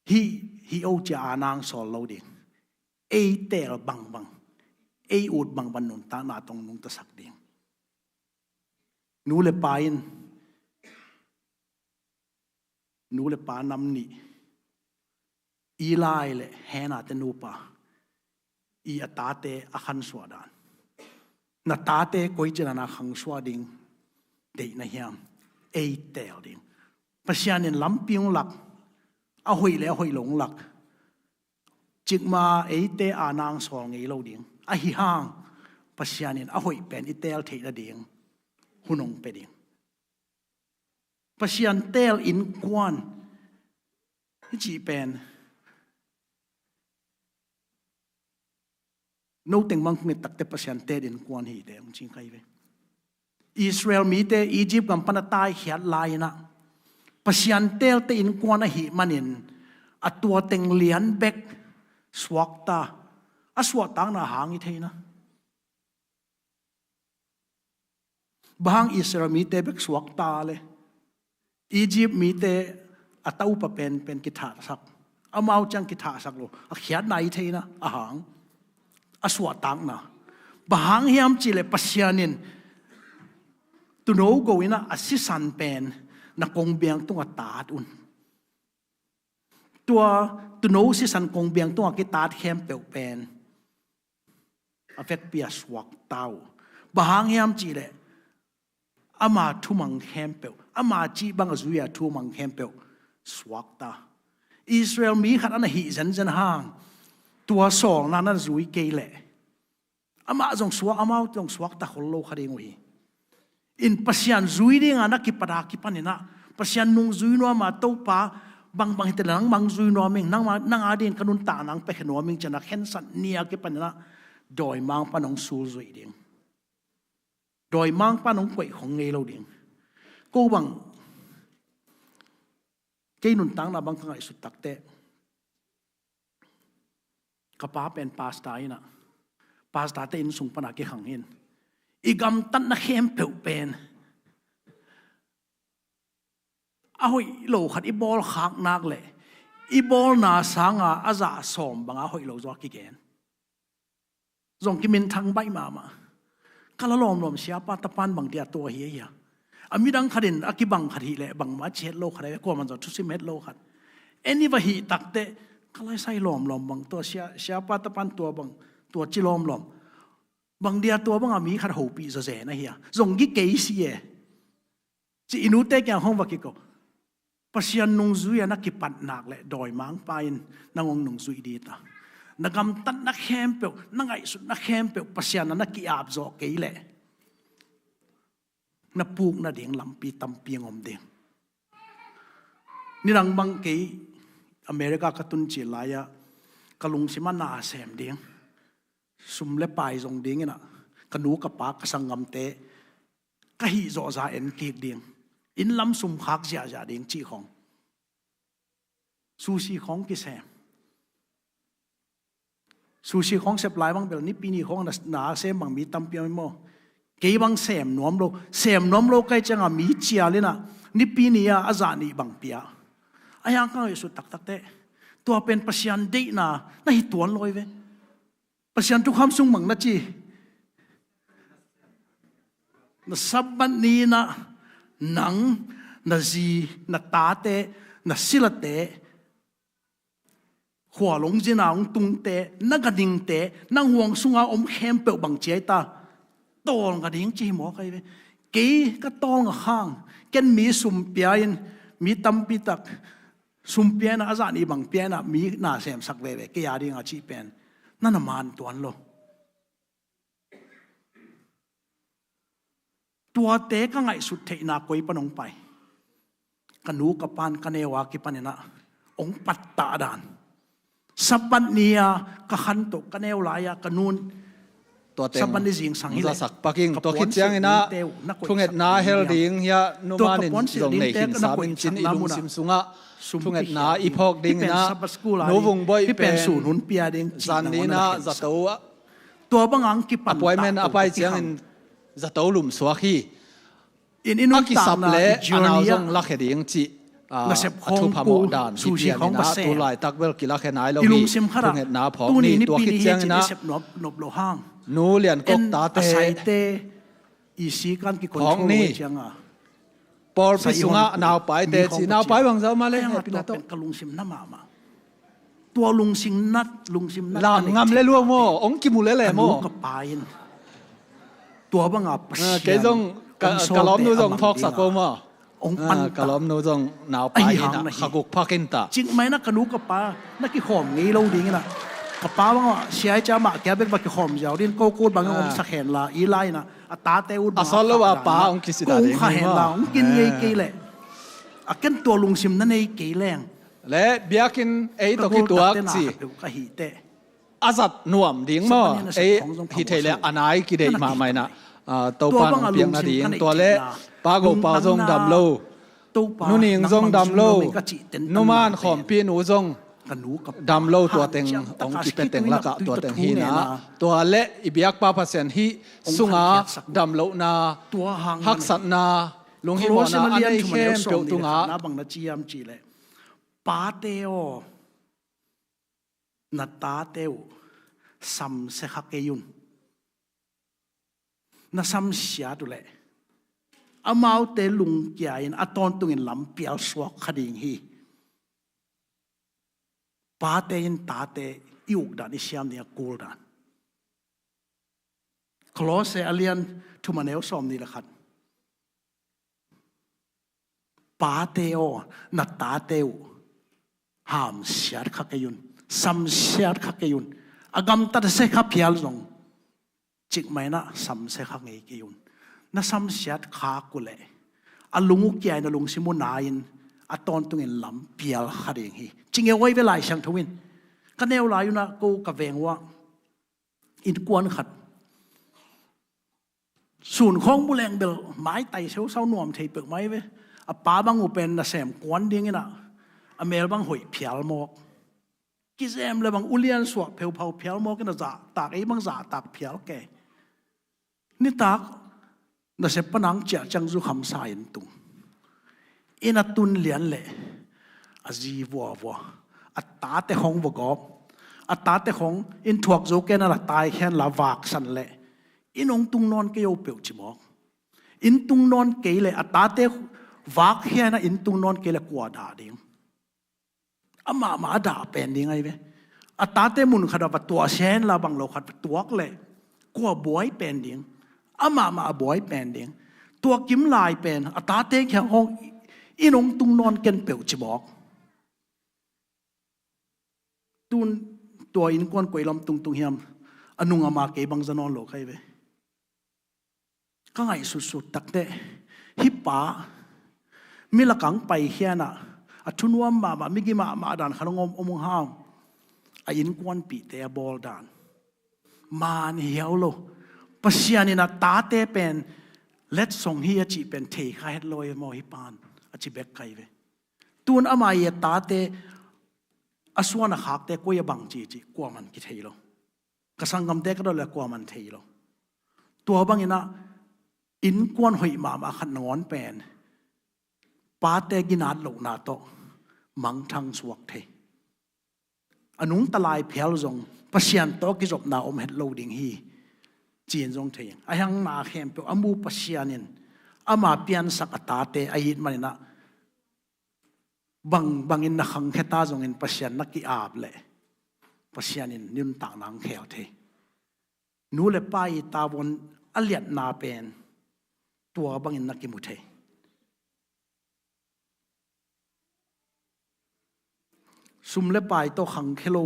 hi hi o cia a nang sawl lo ding. Ei teel bangbang, ei ut bangbang nuntakna tawh nungtasak ding. Nu le pa in, nu le pa nam nih, Eli le Hannah te nupa, i a tate a khansuah dan. Na tate koi cina na khangsuah ding deih na hiam? Ei teel ding. Pasian in lampi hong lak, a hoih le a hoih lo hong lak. Cikmah eite a nang sawl ngei lo ding. Ahi hang Pasian in a hoih pen i teel theih nading hun hong pe ding. Pasian teel innkuan i cih pen no teng bang kong et takte Pasian teel innkuan hi te hong cing kha hi ve. Israel mite Egypt gam pan a taikhiat lai-in ah Pasian teelte innkuan ahih manin a tua teng lian bek suakta, a suahtakna hang i theina. Bang hang Israel mite bek suakta le Egypt mite a taupa penpen kithahsak, amau ciang kithahsak lo, a khiatna i theina a hang, a suahtakna. Bang hang hiam cih leh Pasian in tuuno go in ah a sisan pen na kongbiang tungah tat un. Tua tuuno sisan kongbiang tungah kitat khempeuh pen a vekpi a suakta uh. Bang hang hiam cih leh ama thumang khempeuh, ama cih bang a zui a thumang khempeuh suakta. Israel mi khat a na hih zenzen hang tua sawlna na zui kei leh amah zong suak, amau zong suakta khol lo kha ding uh hi. In Pasian zui dinga na kipat a kipanin ah Pasian nungzui nuam a, Topa, bangbang hi te leh nang mang zui nuam ing, nang a dingin ka nuntakna hong piakhia nuam ing ci-in a khensat ni a kipanin ah dawimangpa'n hong sulzuih ding. Dawimangpa'n hong koih khong ngei lo ding. Ko bang, kei nuntakna bang ka ngaihsut takte, ka pa pen pastor in ah, pastor te inn sung pan a kikhang in, i gamtatna khempeuh pen a hoih lo khat i bawl khak nak leh i bawlna sanga a zah sawm banga hoih lo zaw a kigen. Zong kiminthang baih mahmah. Ka la lawmlawm siapa tapa'n bang dia tua hi a hia? A midang khat in a kibang khat hi leh bangmah ci het lo khat a, kuaman zong thusim het lo khat. Eni va hih takte ka laisai lawmlawm bang tua sia, siapa tapa'n tua bang, tua ci lawmlawm. Bang dia tua banga mi khat hopih zawzen a hia? Zong gi kei si e. Ci i nute kiang hong va kiko. Pasian nungzui a na kipat nak leh dawimangpa in nang hong nungzuih ding ta. Na gamtatna khempeuh, na ngaihsutna khempeuh Pasian a na ki-ap zawh kei leh na puk nading lampi tampi hong om ding. Nidang bang kei America ka tun cil lai-ah ka lungsim ah na sem ding, sum le pai zong ding in ah ka nu ka pa ka sanggamte ka hih zawh zah en kik ding, inn lam sum khak ziahziah ding cih khong. Sushi khong kisem. Sushi khong sep lai bang bel Nipi ni khong na, na sem bang mi tampi om maw? Kei bang sem nuam lo, sem nuam lo ka hih ciangah mi cial in ah Nipi ni ah a zah nih bang pia. A hiang ka ngaihsut taktakte, tua pen Pasian deihna na hi tuan lo hi ve. Pasian thukham sung bang na ci, na Sabbath ni-in ah nang, na zi, na tate, na silate, khua lungzin a hong tungte, na ganhingte, nang huang sunga om khempeuh bang ci a hi ta? Tawlnga ding ci hi mawk ahi ve. Kei ka tawlnga khang, ken mi sum pia in, mi tampi tak sum pia in ah, a zah nih bang pia in ah mi na semsak veve kei a ding a cih pen na na man tuan lo. Tuate ka ngaihsut theihna koi pan hong pai? Ka nu ka pa'n ka neu a kipan in ah hong pattah dan. Sabbath ni-a ka khantoh ka neu lai-a ka nu'n Tua teng Sabbath ni zingsang hi leh zasak pak ing. Tua khit ciangin ah, thungetna hel ding hiah numan in zong nei khin sam in cin, i lungsim sungah thungetna i phawk dingin ah, Nu Vung Boih pen zan ni in ah zato, tua bang ang kipan appointment a pai ciangin zato lumsuak hi. A kisap leh a nau zong lakhia ding cih a thupha mawh dan hi pian in ah, tu laitak bel kilakhia nai lo hi. Thungetna phawk ni. Tua khit ciangin ah, Nu Lian Kok tate phawk ni. Pawlpi sungah naupaite cih, naupai bangzah mah leh hehpihna tawh. Tua lungsim nat, lungsim nat lam ngam le lua maw, hong kimu lele maw? Ka nu ka pa in tua banga Pasian, kei zong ka lawmnu zong phawksak ko maw? Ka lawmnu zong naupai in ah, kha guk phak in ta. Cikmah in ah ka nu ka pa na kikhawm ngei lo ding in ah, ka pa bang ah siai cia mah kia bek va kikhawm ziau ding, ko kut bang hong omsak hen la, i lai in ah a tate ut bang a sawt lo a pa hong kisita ding hi maw? Hong kin ngei kei leh, a ken tua lungsim na nei kei leng. Le biakinn ei tawh kituak ci a zat nuam ding maw? Ei hi thei le a nai kideih mahmah in ah, Topa in hong piak nading. Tua le Pa Go Pau zong dam lo, Nu Ning zong dam lo, numan khawmpi nu zong dam lo, tua teng hong kipia teng lakah tua teng hi in ah, tua le i biakpa Pasian hih sungah damlohna, haksatna, lunghimawhna a nei khempeuh tungah. Pate aw, na tate uh samsia kha kei un. Na samsiat uh leh amaute lungkia in a tawntungin lampial suak kha ding hi. Pate in tate i ukdan, i siam ding a kuldan. Kolose a lian thum a neu sawmnih le khat. Pate aw, na tate uh hamsiat kha kei un, samsiat kha kei un. A gamtat a sia kha phial zong, cikmah in ah samsia kha ngei kei un. Na samsiat khak uh leh a lung uh kia in, a lungsim uh na in, a tawntungin lampial kha ding hi. Ci ngei uh ai ve Lai Siangtho in. Ka neu lai un ah ko ka veng uh ah innkuan khat, sun khawng bu leng bel maitai seusau nuam thei peuhmah ai ve. A pa bang uh pen nasem kuan ding in ah, a mel bang hoih phial mawk. Kizem le bang ulian suah pheuphau phial mawk in ah, zahtak, ei bang zahtak phial kei. Nitak nasep pan ang ciah ciang zukham sa in tung. Inn a tun lian leh a zi vuavua, a tate khong vuagawp, a tate khong inn thuak zo kei na la, tai khen la, vaksan leh inn hong tung nawn kei o peuh ci mawk. Inn tung nawn kei leh, a tate vak hian a inn tung nawn kei leh kua dah ding? Amah mah a dah pen ding ai ve. A tate mun khat ah va tuah sia hen la, bang lo khat va tuak leh kua buai pen ding? Amah mah a buai pen ding. Tua kim lai pen a tate kiang hong inn hong tung nawn ken peuh ci mawk. Tun tua innkuan koi lam tung tung hiam? A nung ama kei bang za nawn lo kei ve. Ka ngaihsutsut takteh, hih pa mi lakah pai hian ah, a thunuam mahmah, migi mahmah dan khat hong om, om hong hau. A innkuanpihte a bawl dan man hiau lo. Pasian in a tate pen letsong hi a cih pen thei kha het lo e maw hih pan, a ci bek kai ve. Tun ama i a tate a suan a khakte koi a bang ci cih kuaman kithei lo. Ka sanggamte ka dot le kuaman thei lo. Tua bangin ah innkuan hoih mahmah khat nangawn pen pate ginat lohna tawh mangthang suak thei. A nungta lai phial zong Pasian tawh kizopna om het lo ding hi, ci-in zong thei. A hang na khempeuh a mu Pasian in ama piansak a tate a it manin ah bang bangin na khangkhia ta zongin Pasian na ki-ap leh Pasian in nuntakna hong khel thei. Nu le pa i tavuan a liatna pen tua bangin na kimu thei. Sum le pai tawh khangkhia lo.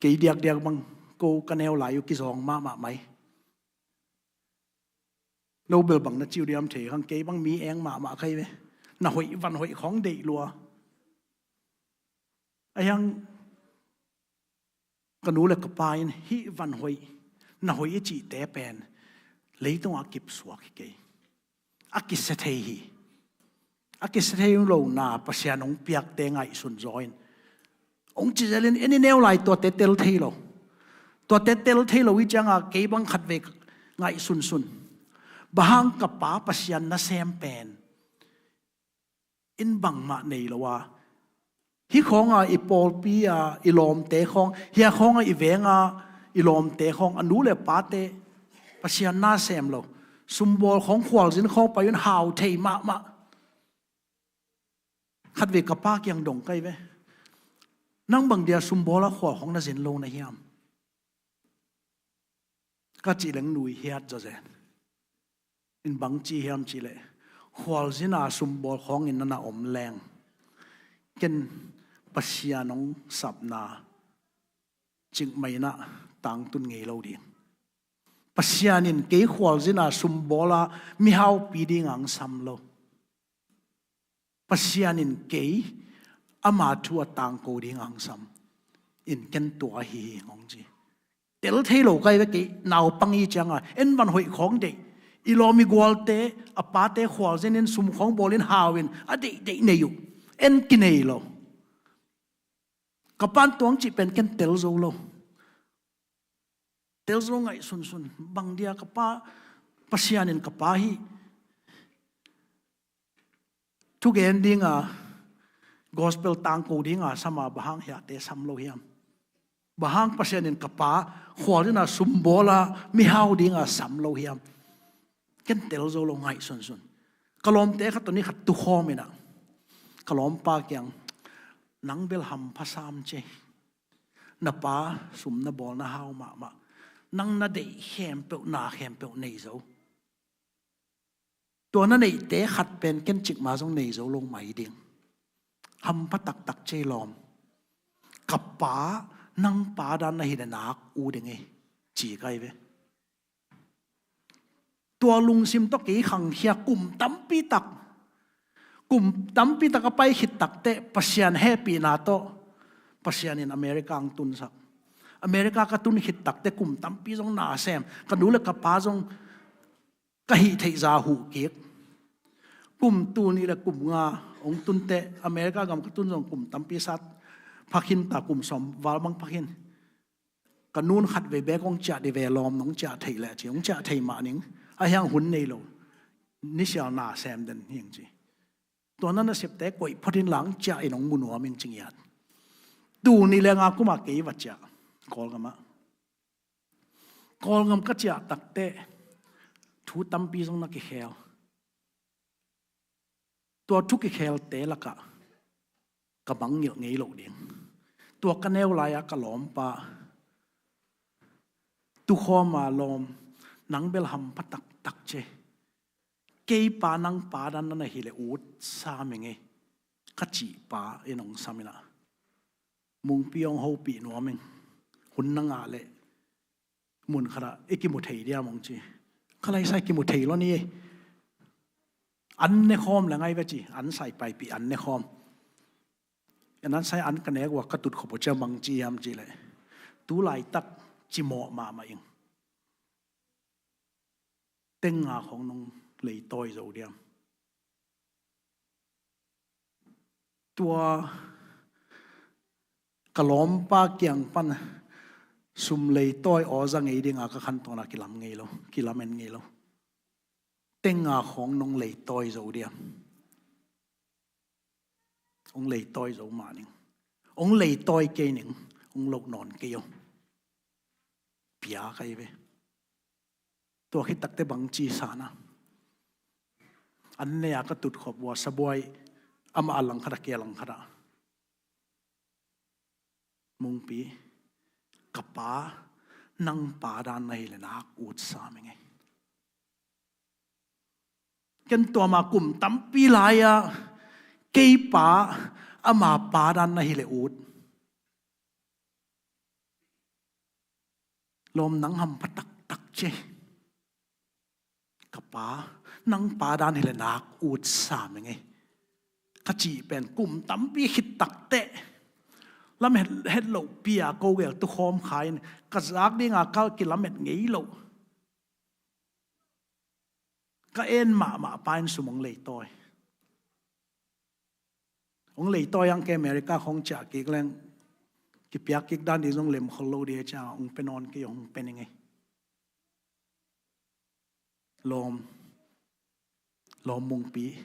Kei diakdiak bang ko ka neu lai uh kizawng mahmah mai. No bel bang na ci uh diam thei kha, kei bang mi eng mahmah kha hi ve. Na hoih van hoih khawng deih lua. A hiang ka nu le ka pa in hih van hoih, na hoih i cihte pen leitungah a kipsuak hi kei. A kisia thei hi. A kisia thei lo na Pasian hong piakte ngaihsun zaw in. Hong ci zelin en i neu lai tuate tel thei lo. Tuate tel thei lo i cianga kei bang khatvei ngaihsunsun. Bang hang ka pa Pasian nasem pen in bangmah nei lo a, hih khawnga i pawlpi a i lawmte khawng, hih khawnga i venga i lawmte khawng, a nu le pate Pasian nasem lo, sumbawl khawng khualzin khawng pai un hau thei mahmah. Khatvei ka pa kiang dong kai ve. Nang bang dia sumbawl a khual khawng na zin lo na hiam? Ka cih leng nui hiat zawzen. In bang ci hiam cih leh, khualzin a sumbawl khawngin na na om leng, ken Pasian hong sapna cikmah in ah tangtun ngei lo ding. Pasian in kei khualzin a sumbawl a mihaupi ding hong sam lo. Pasian in kei ama thu a tangko ding hong sam in ken tua ahi hi hong ci. Tel thei lo kai ve kei naupang i cianga en van hoih khawng deih. I lawm i gualte a pate khualzin in sum khawng bawlin hau in a deihdeih nei uh. En kinei lo. Ka pan tuang cih pen ken tel zo lo. Tel zo ngaihsunsun. Bang dia ka pa, Pasian in ka pa hi thugen dinga, gospel tangko dinga sama, bang hang hiate sam lo hiam? Bang hang Pasian in ka pa khualzin a sumbawl a mihau dinga sam lo hiam? Ken tel zo lo ngaihsunsun. Ka lawmte khat tawh ni khat tukhawm in ah ka lawmpa kiang, nang bel hampha sam cei. Na pa sum na bawl na hau mahmah. Nang na deih khempeuh na khempeuh nei zo. Tua na neihte khat pen ken cikmah zong nei zo lo mai ding. Hampha taktak cei lawm. Ka pa, nang pa dan na hi le nak ut ding hi, ci kai ve. Tua lungsim tawh kei khangkhia kum tampi tak. Kum tampi tak a pai khit takteh Pasian hehpihna tawh Pasian in America ang tunsak. America ka tun khit takteh kum tampi zong na sem. Ka nu le ka pa zong ka hih theih zah huh kik. Kum tul nih le kum nga hong tunteh America gam ka tun zong kum tampi sat phakhin ta, kum sawm val bang phakhin. Ka nun khatvei bek hong ciah dih ve lawm, nong ciah theih leh ci, hong ciah thei mah ning. A hiang hun nei lo. Nisial na sem den hing ci. Tua na nasepte koih phot in lang ciah in hong mu nuam ing ci ngiat. Tul nih le nga kuma kei va ciah Kawlgam ah. Kawlgam ka ciah takteh thu tampi zong na kikhel. Tua thu kikhelte lakah ka mangngilh ngei lo ding. Tua ka neu lai-a ka lawmpa tukhawm a, lawm, nang bel hampha taktak cei. Kei pa nang pa dan na hi le ut sam ing ei, ka cih pa in hong sam in ah, Mungpi hong hopih nuam ing. Hun na ngah leh mun khatah i kimu thei diam hong ci. Ka laisai kimu thei lo ni. An ne khawm le ngai ve ci, an sai paipih an ne khawm. An sai an ka nek ua ka tut khop uh ciang bang ci hiam cih leh, tu laitak cimawh mahmah ing. Teng nga khawng nong leitawi zo diam? Tua ka lawmpa kiang pan sum leitawi aw za ngei dinga ka khantawn a kilam ngei lo, kilamen ngei lo. Teng nga khawng nong leitawi zo diam? Hong leitawi zo mah ning. Hong leitawi kei ning. Hong loh nawn kei aw. Pia kai ve. Tua khit takteh bang ci sa na? An ne a ka tut khop ua sabuai amah a lang khatah, kei a lang khatah. Mungpi, ka pa, nang pa dan na hi le nak ut sam ing ei. Ken tua ma kum tampi lai-a kei pa, ama pa dan na hi le ut. Lawm, nang hampha taktak cei. Ka pa, nang pa dan hi le nak ut sam ing ei, ka cih pen kum tampi khit takteh Lamet het loh pi-a ko gel tukhawm kha in, ka zak dinga ka kilamet ngei loh. Ka en mahmah pa in sum hong leitawi. Hong leitawi ang kei America khong ciah kik leng, kipiak kik dan ding zong lem khol lo ding a cianga hong pe nawn kei, hong pe ning ei. Lawm, lawm Mungpi,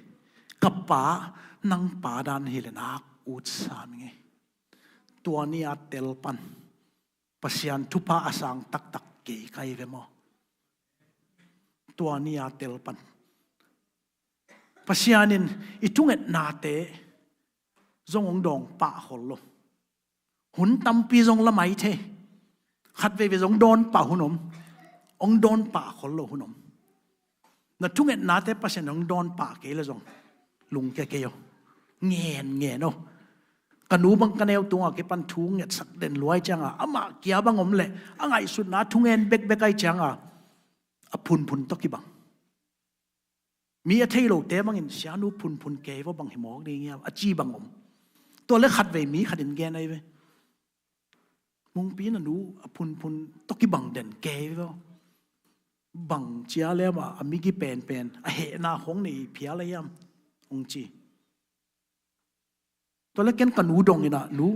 ka pa, nang pa dan hi le nak ut sam ing ei. Tua ni a tel pan Pasian thupha a sang taktak kei ka hi ve maw? Tua ni a tel pan Pasian in i thungetnate zong hong dawng pah khol lo. Hun tampi zong la mai thei. Khat veivei zong dawn pah hun om. Hong dawn pah khol lo hun om. Na thungetnate Pasian hong dawn pah kei le zong lungkia kei aw. Ngen ngen aw. Ka nu bang ka neu tunga kipan thu ngetsak den lua ai cianga, amah kia bang om le a ngaihsutna thungen bekbek ai cianga a phunphun tawh kibang. Mi a thei lote bangin, "Sianu, phunphun kei vaw, bang hi mawk ding hiam?" a ci bang om. Tua le khatvei mi khatin gen ai ve. Mungpi, na nu a phunphun tawh kibang den kei vaw. Bang cia le amah a migi penpen a hehna khong nei phial a hiam? Hong ci. Tua le ken ka nu dong inah, "Nu,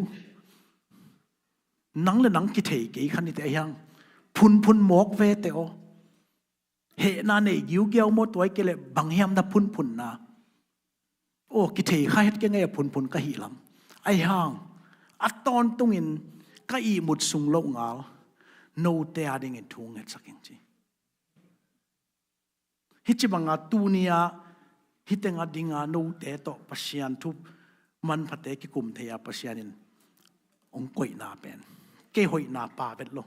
nang le nang kithei kei khan i te ahiang, phunphun mawk ve te aw. Hehna nei giugiau maw, tua i ke le bang hiam na phunphunna? Aw, kithei kha het kei ngei a phunphun ka hih lam. Aihang a tawntungin ka ihmut sung loh ngal note a dingin thu ngetsak ing," ci. Hih ci banga tuni-a hih tenga dinga note tawh Pasian thu manphate kikum thei-a Pasian in hong koihna pen, kei hoihna pha vet lo,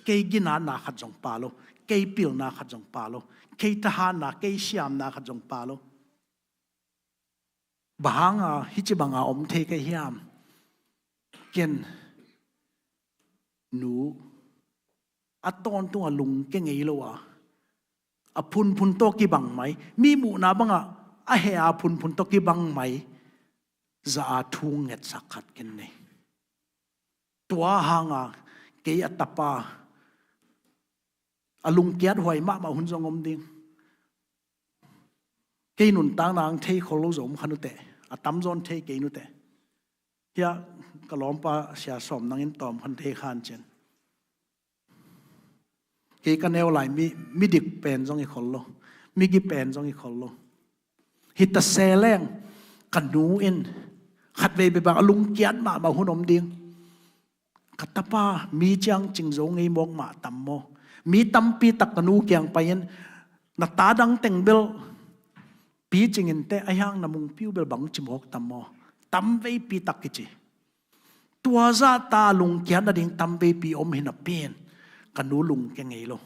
kei ginatna khat zong pha lo, kei pilna khat zong pha lo, kei thahatna, kei siamna khat zong pha lo. Bang hanga hih ci banga om thei ka hiam? Ken nu a tawntunga lungke ngei lo a, a phunphun tawh kibang mai, mi muhna banga a heh a phunphun tawh kibang mai zah a thu ngetsak khat ken nei. Tua hanga kei a tapa a lungkiat huai mahmah hun zong om ding. Kei nuntakna ang thei khol lo zong om kha nuteh, a tamzaw thei kei nuteh. Hia ka lawmpa Sia Sawm nangin tawm khan thei khan cin. Kei ka neu lai mi, midik pen zong hi khol lo, migi pen zong hi khol lo. Hi ta se leng ka nu in khatvei bebang a lungkiat mahmah hun om ding. Ka tapa mi ciang cing zo ngei mawk mah tam maw? Mi tampi tak ka nu kiang pai-in, "Na ta dang teng bel picing in teh, ahiang na Mungpi uh bel bang ci mawk tam maw?" Tam veipi tak kici. Tua zahta lungkiat nading tam veipi om hi napi-in ka nu lungke ngei lo.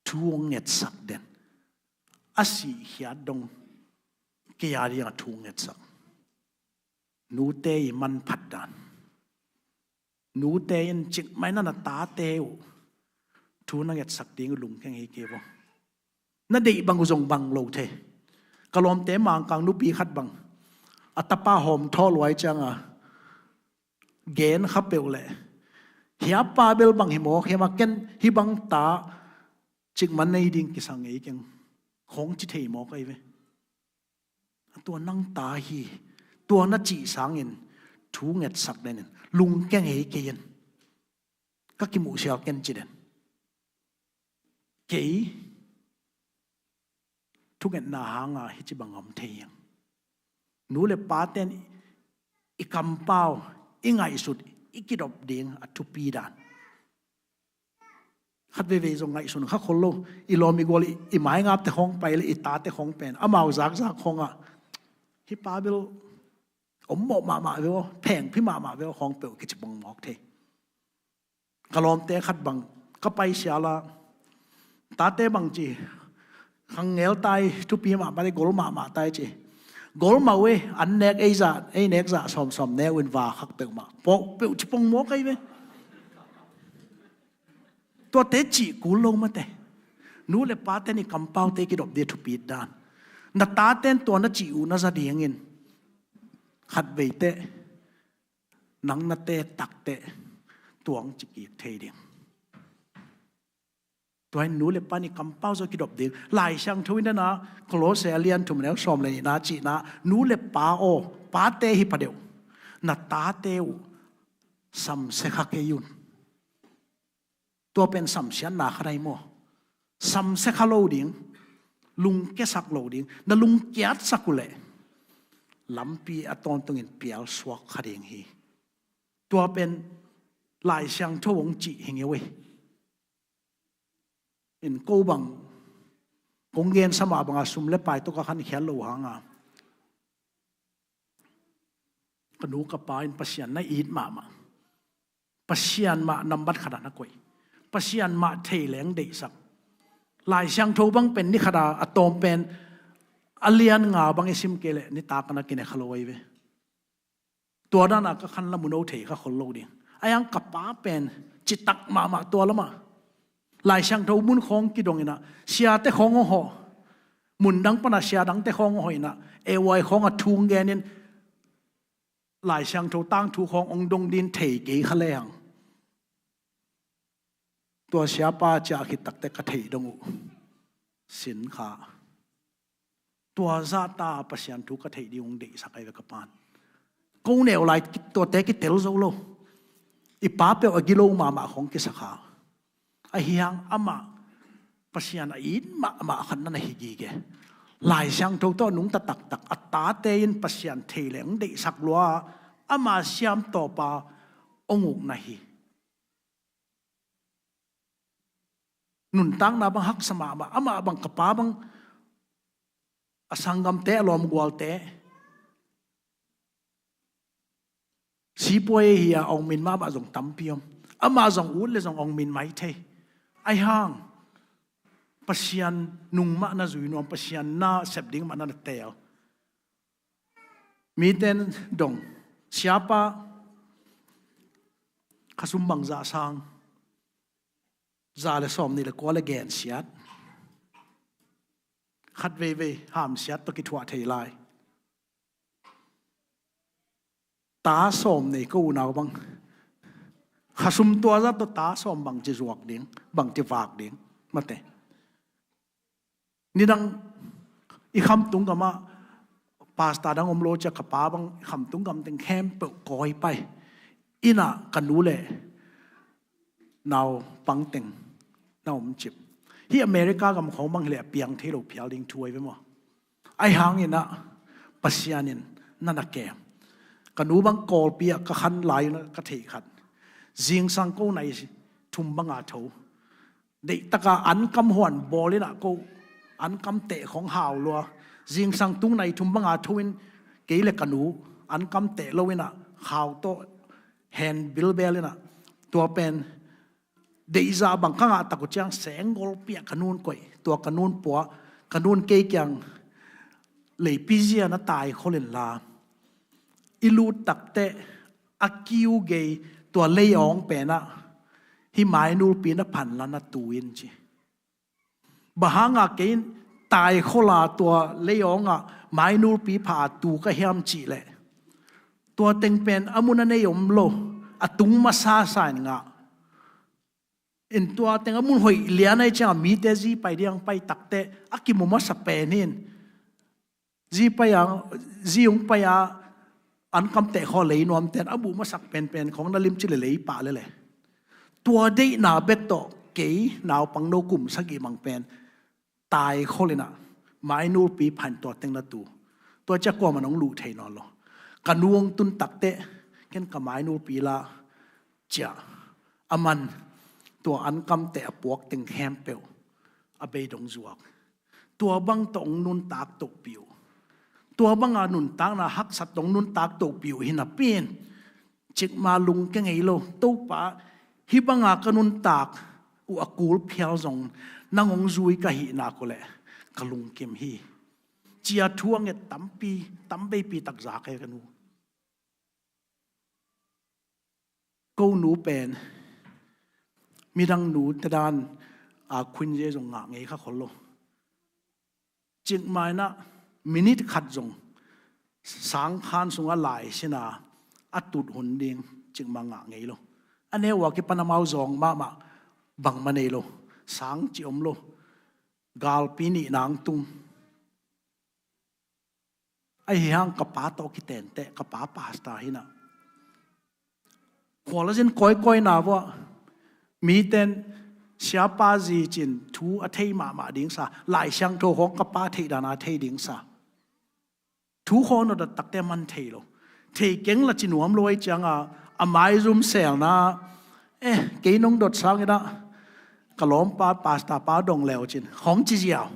Thu hong ngetsak den. A sihkhiat dong kei a dingah thu hong ngetsak. Nute i manphat dan. Nute in cikmah in na tate uh thu na ngetsak ding uh lungke ngei kei vo. Na deih bang uh zong bang lo thei. Ka lawmte Mangkang nupi khat bang a tapa hawm thawh luai cianga gen kha peuh leh, "Hia pa bel bang hi mawk hiam a, ken hih bang ta cikmah nei ding kisang ngei keng," khong ci thei mawk ahi ve. Tua nang ta hi, tua na cih sangin thu ngetsak denin lungke ngei kei in, ka kimuhsial ken ci den. Kei thungetna hanga hih ci bang om thei hiang. Nu le paten i kampau, i ngaihsut, i kidop ding a thupi dan. Khat veivei zong ngaihsun kha khol lo. I lawm i gual, i, i maingapte khawng pai le i tate khawng pen amau zakzak khawngah, "Hih pa bel om mawh mahmah ve aw, phengphi mahmah ve aw," khawng peuh kici pong mawk thei. Ka lawmte khat bang ka pai siala, "Tate bang ci, khang ngel tai, thupi mahmah tai, gol mahmah tai," ci. "Gol mah uh e, an nek ei zah, ei nek zah sawmsawm ne uh in va khak peuhmah," pawh peuh ci pong mawk ahi ve. Tuate cih kul lo mate. Nu le paten i kampaute kidop ding a thupit dan. Na taten tua na cih uh na za dingin khat veiteh nang na te takteh tuang ci kik thei ding. Tua in nu le pa in i kampau zong kidop ding. Lai Siangtho in dana Kolose a lian thum neu sawm le nihna cihna, nu le pa aw, pate hi pha deuh, na tate uh samsia kha kei un. Tua pen samsiatna kha nai maw? Samsia kha lo ding, lungkiasak lo ding, na lungkiatsak uh leh lampi a tawntungin pialsuak kha ding hi. Tua pen Lai Siangtho hong cih hi ngeu ei. In ko bang kong gensa mah banga sum le pai tawh ka khankhiat lo hanga, ka nu ka pa in Pasian na it mahmah. Pasian mah nambat khatah na koih. Pasian mah thei leng deihsak. Lai Siangtho bang pen ni khata a tawm pen a lian nga bang i sim kei leh nitak a na kine kha lo ahi ve. Tua dana ka khan la mun o thei kha khol lo ding. A yang ka pa pen citak mahmah tua lamah Lai Siangtho mun khawng kidong inah, siate khawng hong hawh, mun dang pana sia dangte khawng hong hawh inah, A Y khawng a thung genin Lai Siangtho tangthu khawng hong dong din thei kei kha lehang, tua siapa ciah khit takteh ka theih dong uh sin kha. Tua zahta Pasian thu ka theih ding hong deihsak ahi ve ka pan. Ko neu lai tuate kitel zo lo. I pa peuh a gilo mahmah khawng kisakha. Ahi hang amah Pasian a it mahmah khat na na hi gige. Lai Siangtho tawh a nungta taktak a tate in Pasian thei leng deihsak lua, ama siam tawpa hong uk na hi. Nuntakna bang haksa mahmah, amah bang ka pa bang a sanggamte, a lawmgualte, sipuai hi a ong min mahmah zong tampi om. Amah zong ut le zong ong min mai thei. Ahi hang Pasian nung mah na zui nuam, Pasian na sep ding mah na na teel. Miten dong, siapa khasum bang zah sang, za le sawm nih le kua le gensiat, khat veivei hamsiat tawh kithuah thei lai. Ta sawm nei ko unau bang, khasum tua zah tawh ta sawm bang ci zuak ding, bang ci vak ding, mate. Nidang i khamtung gamah pastor dang om lo cia ka pa bang i khamtung gam teng khempeuh kawi pai. Innah ka nu le naupang teng na om cip. Hih America gam khawng bang hileh a piang thei lo phial ding thu ahi ve maw? Ahi hanginah Pasian in na na kem. Ka nu bang Kawlpi ah ka khan lai unah ka theih khat, zingsang ko nai thum banga tho. Deihtaka ankam huan bawl inah ko ankam teh khawng hau lua. Zingsang tung nai thum banga tho in kei le ka nu ankam teh lo inah khau tawh hen bilbel inah, tua pen deihzah bang ka ngah tak uh ciang senggolpi ah ka nun koih, tua ka nun puah, ka nun kei kiang leipi zia na tai khol inla, i lut takteh a kiu gei tua leiawng penah hih mainulpi na phan la na tu in ci. Bang hanga kei in tai khola tua leiawngah mainulpi pha a tu ka hiam cihleh, tua teng pen a mun a nei om lo, a tung masa sa in ngah. In tua teng a mun hoih lian ahi ciangah mite zi pai diang pai takteh a kimu masa pen in. Zi pai a, zi hong pai a, ankam teh khaw lei nuamten a buh masak penpen khawng na limci le lei pah lele. Tua deihna bek tawh kei naupang no kum sagih mang pen tai khol inah mainulpi phan tua teng na tu. Tua cia kuaman hong luh thei nawn lo. Ka nu hong tun takteh ken ka mainulpi la cia a man tua ankam teh a puak teng khempeuh a beidong zuak. Tua bang tawh hong nuntak tohpih uh. Tua banga nuntakna haksat tawh hong nuntak tohpih uh hi napi in, cikmah lungke ngei lo, Topa, hih banga ka nuntak uh a kul phial zong nang hong zui ka hih nak uh leh ka lungkim hi, ci-a thu a nget tampi, tam veipi tak za kei ka nu. Ko nu pen midang nute dan a khuinze zong ngah ngei kha khol lo. Cikmah inah minit khat zong sangkhan sungah lai sina a tut hun ding cikmah ngah ngei lo. A neu a kipan amau zawng mahmah, bangmah nei lo. Sang cih om lo. Galpi nih nang tung. Ahi hang ka pa tawh kitenteh, ka pa pastor hi-in ah, khual a zin kawikawi na vua, miten siapa zi cin thu a thei mahmah ding sa, Lai Siangtho khawng ka pa theih dan a thei ding sa. Thu khawng nop taktak teh man thei lo. Thei keng la ci nuam lo ahih ciangin, a maizum selna, eh, kei nong dot sangin ah, ka lawmpa pastor pa dong le uh cin, khawng ci ziau.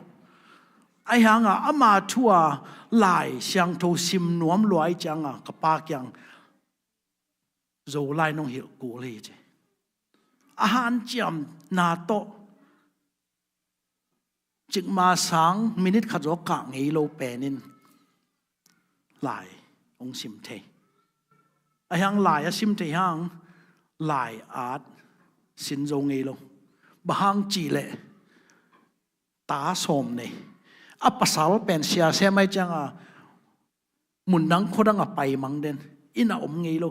Ahi hangin ama thu a Lai Siangtho sim nuam lua ahih ciangin ka pa kiang Zolai nong hilh kul hi ci. A hanciamna tawh cikmah sang minit khat zaw kah ngei lo penin lai hong sim thei. Ahi hang lai a sim thei hang, lai at sin zo ngei lo. Bang hang cih leh ta sawm nei. A pasal pen sia sem ahih ciangin, mun dang khua dang a pai mang den, inn ah om ngei lo.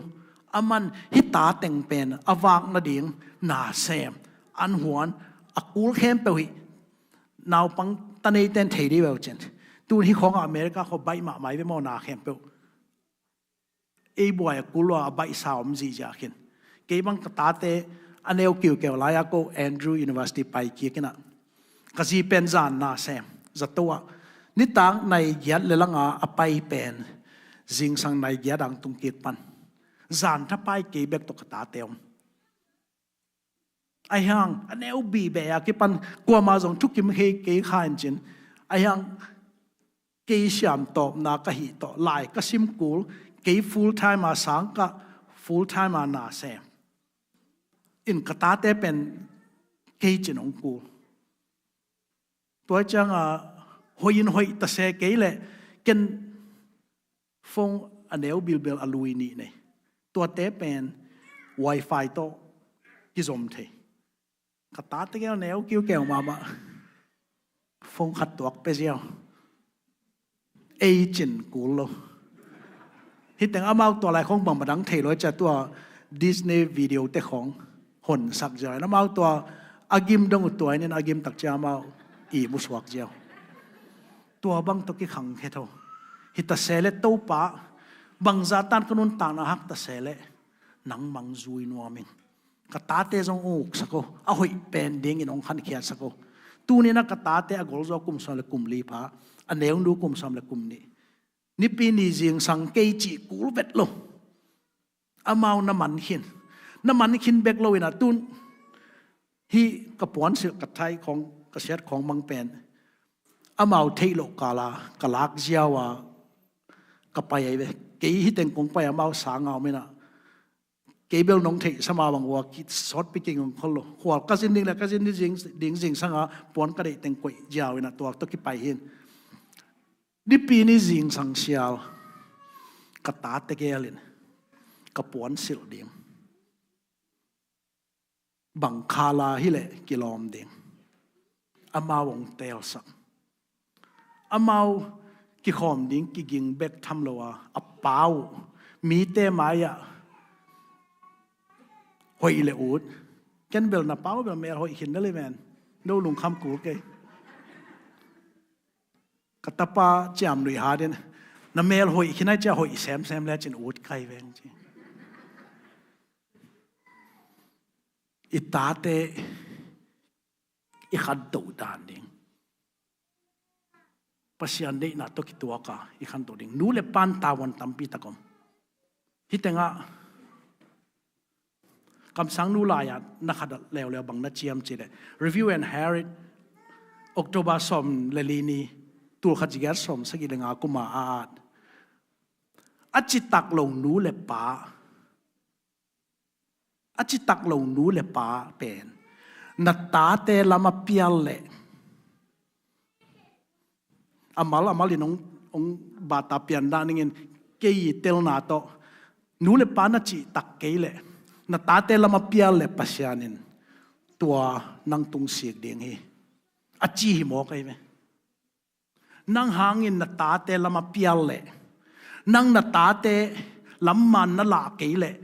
Aman hih ta teng pen a vak nading na sem, an huan, a kul khempeuh hi. Naupang ta neite'n thei dih uh cin. Tun hih khawng ah America khua baih mahmah hi ve maw, na khempeuh. Ei buai a kul lua a baihsa om zihziah khin. Kei bang ka tate a neu kiukeu lai-a ko Andrew University pai kik in ah, ka zi pen zan na sem, zato ah, nitak nai giat le lang a a pai pen zingsang nai giat ang tung kik pan. Zan thapai kei bek tawh ka tate om. Ahi hang a neu bibeh a kipan kuamah zong thukim kei kha in cin. Ahi hang kei siam tawpna ka hih tawh lai ka sim kul, kei full time a sang kah, full time a na sem in, ka tate pen kei cin hong kul. Tua ciangin hoih in hoih ta se kei leh ken phone a neu bilbel a lui nih nei. Tuate pen wifi tawh kizom thei. Ka tate gel neu kiukeu mahmah. Phone khat tuak pia ziau. Ei cin kul lo. Hih teng amau tua lai khawng bangmah dang thei lo, cia tua Disney video te khawng honsak ziau. Amau tua a gim dong uh tua in a gim tak cia amau ihmu suak ziau. Tua bang tawh kikhang khe tho. Hi ta se leh Topa, bangzah tan ka nuntakna hak ta se leh nangmah hong zui nuam ing. Ka tate zong uk sak o, a hoih pen dingin hong khankhiat sak o. Tuni-in ah ka tate a golzaw kum sawm le kum li pha, a neunu kum sawm le kum nih. Nipi ni zingsang kei cih kul vet lo. Amau na man khin. Na man khin bek lo in ah tun hih ka puansilh ka thaih khawng, ka siat khawng mang pen amau theih loh kal a ka lak ziau a ka pai ahi ve. Kei hih teng kong pai amau sang a om in ah, kei bel nong theih sa mah bang ua kisawtpi kei ngong khol lo. Khual ka zin ding le ka zin ding zing, ding zingsang a puan ka deih teng koih ziau in ah tua tawh kipai hi in. Nipi ni zingsang sial ka tate gel in ka puansilh ding. Bang kal a hi leh kilawm ding. Amau hong teelsak. Amau kikhawm ding kiging bek tham lo a, a pa uh mite mai-ah hoih le ut. Ken bel na pa uh bel mel hoih khin na le men. No lungkham kul kei. Ka tapa ciamnuih hat in, na mel hoih khin ai cia hoih semsem le cin ut kai veng ci. I tate i khantoh dan ding, Pasian deihna tawh kituak a i khantoh ding. Nu le pa'n tavuan tampi tak om. Hih tengah kamsang nu lai-ah na khat leuleu bang na ciam cih leh, Review and Herald, October sawm le li ni, tul khat za giat sawm sagih le nga kum a a at. A citak lo nu le pa, a citak lo nu le pa pen na tate lam a pial leh, a mal a mal in hong, hong bata pian dah ning in, kei i telna tawh, nu le pa na cihtak kei leh na tate lam a pial leh Pasian in tua nang tung sik ding hi, a ci hi mawk ahi ve. Nang hangin na tate lam a pial leh, nang na tate Lamman na lah kei leh,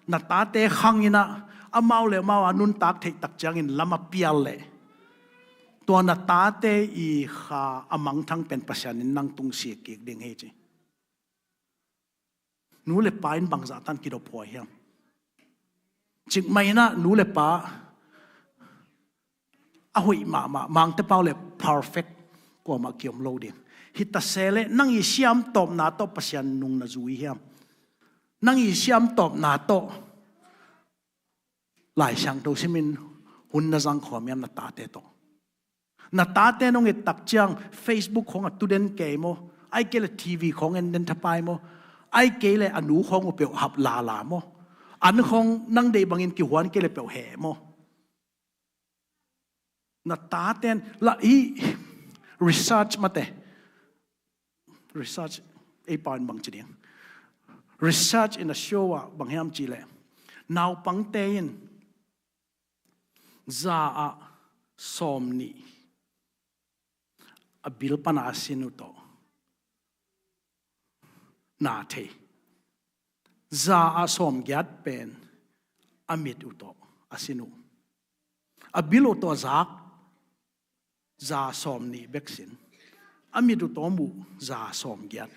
na tate khang in ah, amau le amau a nuntak theih tak ciangin lam a pial leh, tua na tate i kha a mangthang pen Pasian in nang tung sik kik ding hi ci. Nu le pa in bangzah tan kidop huai hiam? Cikmah in ah nu le pa a hoih mahmah, Mangte pau le perfect kuamah kiom lo ding. Hi ta se leh nang i siam tawpna tawh Pasian nung na zui hiam? Nang i siam tawpna tawh Lai Siangtho simin hun na zang khawm hiam na tate tawh? Na tate nong et tak ciang Facebook khawng a tu den kei maw? Ai kei le T V khawng en den thapai maw? Ai kei le a nu khawng uh peuh hap lala maw? An khawng nang deih bangin kihuan kei le peuh heh maw? Na taten la i research mate. Research ei pau in bang ci ding? Research in a show ah bang hiam cih leh, naupangte in za ah sawm nih a bil pan a sin uh tawh na thei. Za ah sawmgiat pen a mit uh tawh a sin uh. A bil uh tawh a zak za sawm nih bek sin. A mit uh tawh a muh za sawmgiat.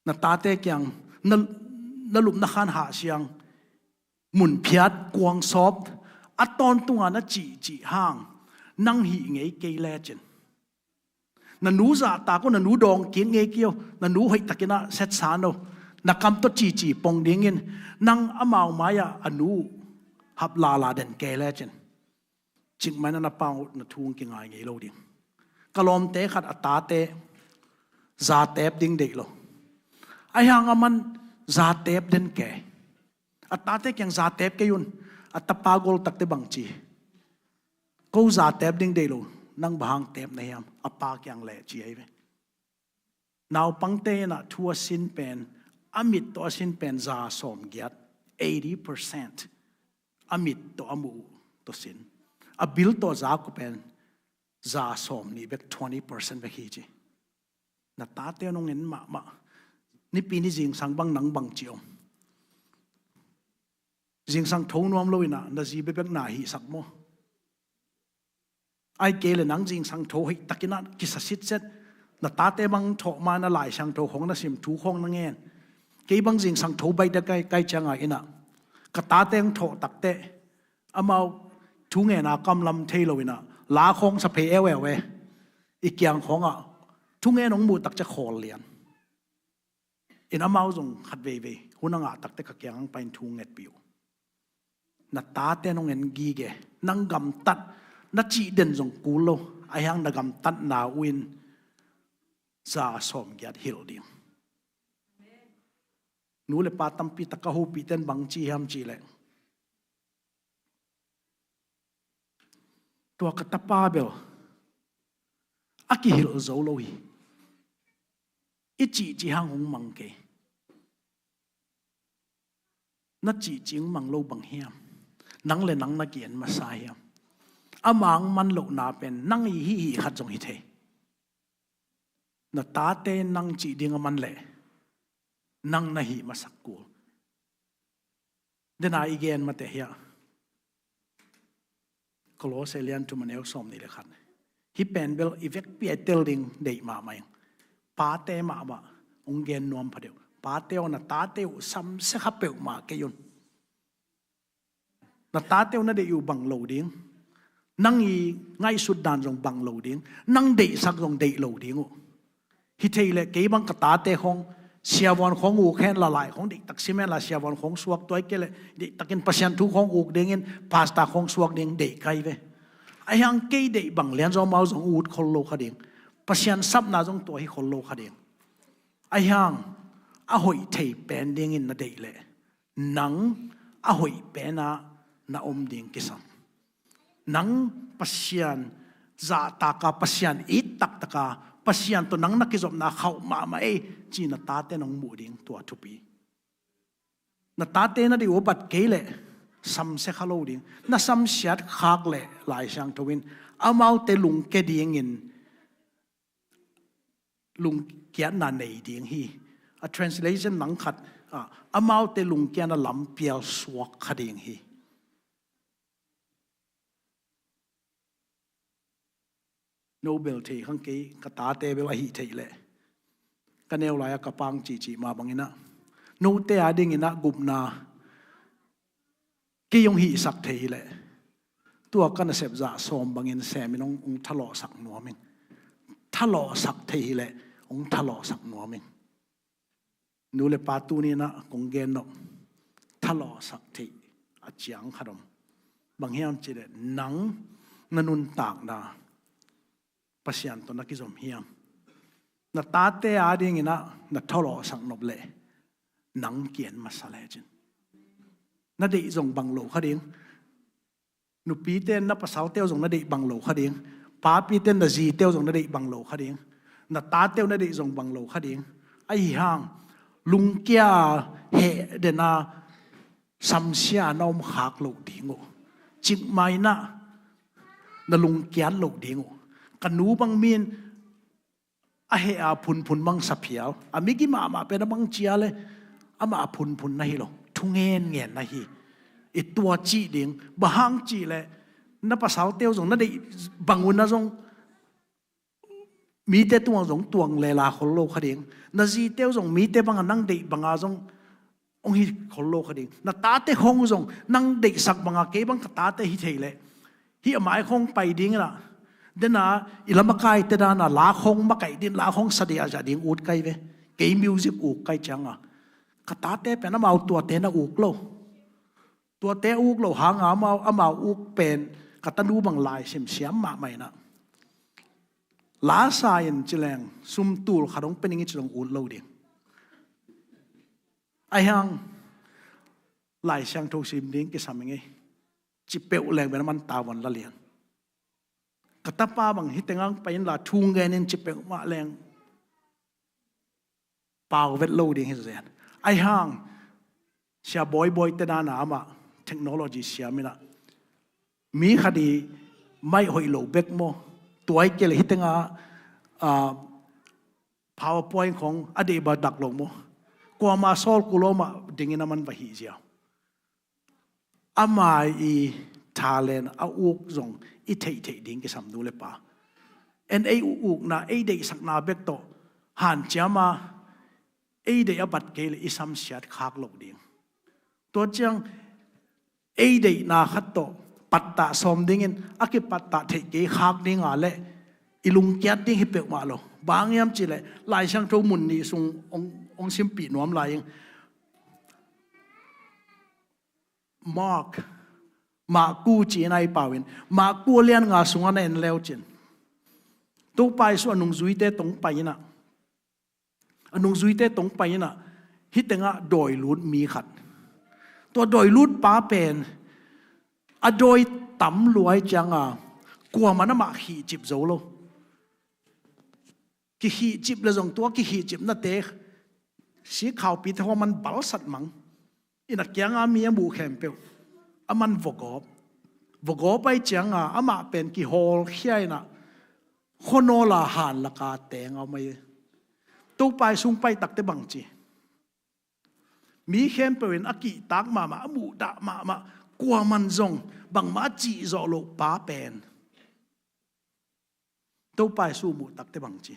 Na tate kiang na, na lupna khan hah siang, mun phiat, kuang sawp, a tawntunga na cihcih hang nang hih ngei kei lecin. Na nu zahtak uh, na nu dawng kik ngei kei uh, na nu hoihtakin ah setsan uh, na kam tawh cici pong dingin, nang amau mai-ah a nu hap lala den kei lecin, cikmah in ah na pau na thu hong kingai ngei lo ding. Ka lawmte khat a tate zatep ding deih lo. Ahi hang aman zatep den kei. A tate kiang zatep kei un. A tapa gol takte bang ci? Ko zatep ding deih lo. Nang bang hang tep na hiam? A pa kiang leh ci ahi ve. Naupangte in ah thu a sin pen, a mit tawh a sin pen za sawmgiat, eighty percent a mit tawh a muh uh tawh sin. A bil tawh zak uh pen za sawm nih bek, twenty percent bek hi ci. Na tate nong en mahmah. Nipi ni zingsang bang nang bang ci om? Zingsang tho nuam lo in ah na zi bekbek na hihsak maw? Ai kei le nang zingsang tho hoihtakin ah kisa sitset. Na tate bang thawh ma na Lai Siangtho khawng na sim, thu khawng na ngen. Kei bang zingsang tho baih dek kai, kai cianga in ah ka tate hong thawh takteh amau thu ngen a kamlam thei lo in ah la khawng sa phei eueu e. I kiang khawngah thu ngen hong muh tak ciang khawl lian. In amau zong khat veivei hun a ngah takteh ka kiang hong pai in thu ngetpih uh. Na tate nong en gige, nang gamtat, na cih den zong kul lo, ahi hang na gamtatna uh in za sawmgiat hilh ding. Nu le pa tampi tak ka hopihte in bang ci hiam cih leh, tua ka tapa bel a kihilh zo lo hi. I cihcih hang hong mang kei. Na cihcih hong mang lo bang hiam? Nang le nang na ki-en masa hiam? A mang man lohna pen nang i hih hih khat zong hi thei. Na tate nang cih ding a man leh nang na hih masak kul. Dena i gen mate hiah Kolose lian thum a neu sawm nih le khat. Hih pen bel i vekpi a i tel ding deih mahmah ing. Pate mahmah hong gen nuam pha deuh. Pate aw, na tate uh samsia kha peuhmah kei un. Na tate uh na deih uh bang lo ding. Nang i ngaihsut dan zong bang lo ding. Nang deihsak zong deih lo ding uh. Hi thei leh kei bang ka tate khawng siavuan khawng uk hen la, lai khawng deihtak sim hen la, siavuan khawng suak tuai kei leh deihtakin Pasian thu khawng uk dingin pastor khawng suak ding deih kai ve. Ahi hang kei deih bang lian zong amau zong ut khol lo kha ding. Pasian sapna zong tua hi khol lo kha ding. Ahi hang a hoih thei pen dingin na deih leh nang a hoih penah na om ding kisam. Nang Pasian zahtaka, Pasian it taktaka, Pasian tawh nang na kizopna khauh mahmah ei ci na tate nong muh ding tua thupi. Na tate na deih uh a bat kei leh samsia kha lo ding. Na samsiat khak leh Lai Siangtho in amaute lungke dingin lungkiatna nei ding hi. A translation nang khat, ah, amaute lungkiatna lam pial suak kha ding hi. No bel thei khang kei, ka tate bel ahih theih leh, ka neu lai-a ka pang cihcih mah bangin ah, note a dingin ah gupna kei hong hihsak thei hileh, tua ka nasep zah sawm bangin semin hong, hong thalawhsak nuam ing. Thalawhsak thei hileh hong thalawhsak nuam ing. Nu le pa, tuni-in ah kong gen nop, thalawhsak theih a ciang khat om. Bang hiam cih leh nang na nuntakna Pasian tawh na kizom hiam? Na tate a dingin ah na thalawhsak nop leh nang kian masa lecin, na deih zong bang lo kha ding. Nupite in na pasalte uh zong na deih bang lo kha ding. Papite in na zite uh zong na deih bang lo kha ding. Na tate uh na deih zong bang lo kha ding. Ahi hang lungkia, heh den a, samsia na om khak loh ding uh. Cikmah in ah na lungkiat loh ding uh. Ka nu bang mi in a heh a phunphun bang sa phial, a migi mahmah pen a bang cia le, amah a phunphun na hi lo, thu ngenngen na hi. I tua cih ding, bang hang cih leh na pasalte uh zong na deih bang un ah zong mite tungah zong tuang lela khol lo kha ding. Na zite uh zong mite bangah nang deih banga zong hong hi khol lo kha ding. Na tate khong uh zong nang deihsak banga kei bang ka tate hi thei leh, hih a mai khong pai ding in ah, den a i lamakaite dan a la khong makaih ding, la khong sa diahdiah ding ut kai ve. Kei music uk kai cianga, ka tate pen amau tuate na uk lo. Tuate uk lo hanga amau, amau uk pen ka tanu bang laisim siam mahmah in ah, la sa in ci leng sum tul khat hong pe ning i ci zong ut lo ding. Ahi hang Lai Siangtho sim ding kisam ing ei. Ci peuh leng pen a man tavuan la lian. Ka tapa bang hih tengah pai inla thu ngen in ci peuhmah leng pau vet lo ding hi zen. Ahi hang Sia Bawi Bawi te dan a amah technology siam in ah, mi khat i mic hoih lo bek maw, tua hi kei leh hih tengah, ah, PowerPoint khong a deih bang dak lo maw, kuama sawl kul lo mah dingin a man va hih ziau. Ama i talent a uk zong i theihtheih ding kisam, nu le pa. En, ei ukna, ei deihsakna bek tawh hanciam a, ei deih a bat kei leh i samsiat khak loh ding. Tua ciang ei deihna khat tawh pattah sawm dingin a kipattah theih kei khak dinga leh i lungkiat ding hi peuhmah lo. Bang hiam cih leh Lai Siangtho mun nih sung hong, hong simpih nuam lai ing. Mark, Mahku ci-in a i pau in, Mahku a lian nga sungah na en leu cin, Topa Jesu a nungzuite tawh hong pai in ah, a nungzuite tawh hong pai in ah, hih tengah dawi lut mi khat. Tua dawi lut pa pen a dawi tam lua ahih cianga kuaman amah khihcip zo lo. Kikhihcip leh zong tua kikhihcipnate sikhaupite hong man balsat mang in, a kianga mi a muh khempeuh a man vagawp. Vagawp ahih cianga amah pen kihawlkhia in ah, khuanawl a han laka teng a om ahi. Topa Jesu hong pai takteh bangci, mi khempeuh in a kihtak mahmah, a muhdah mahmah, kuaman zong bangmah a cih zawh loh pa pen Topa Jesu muh takteh bangci,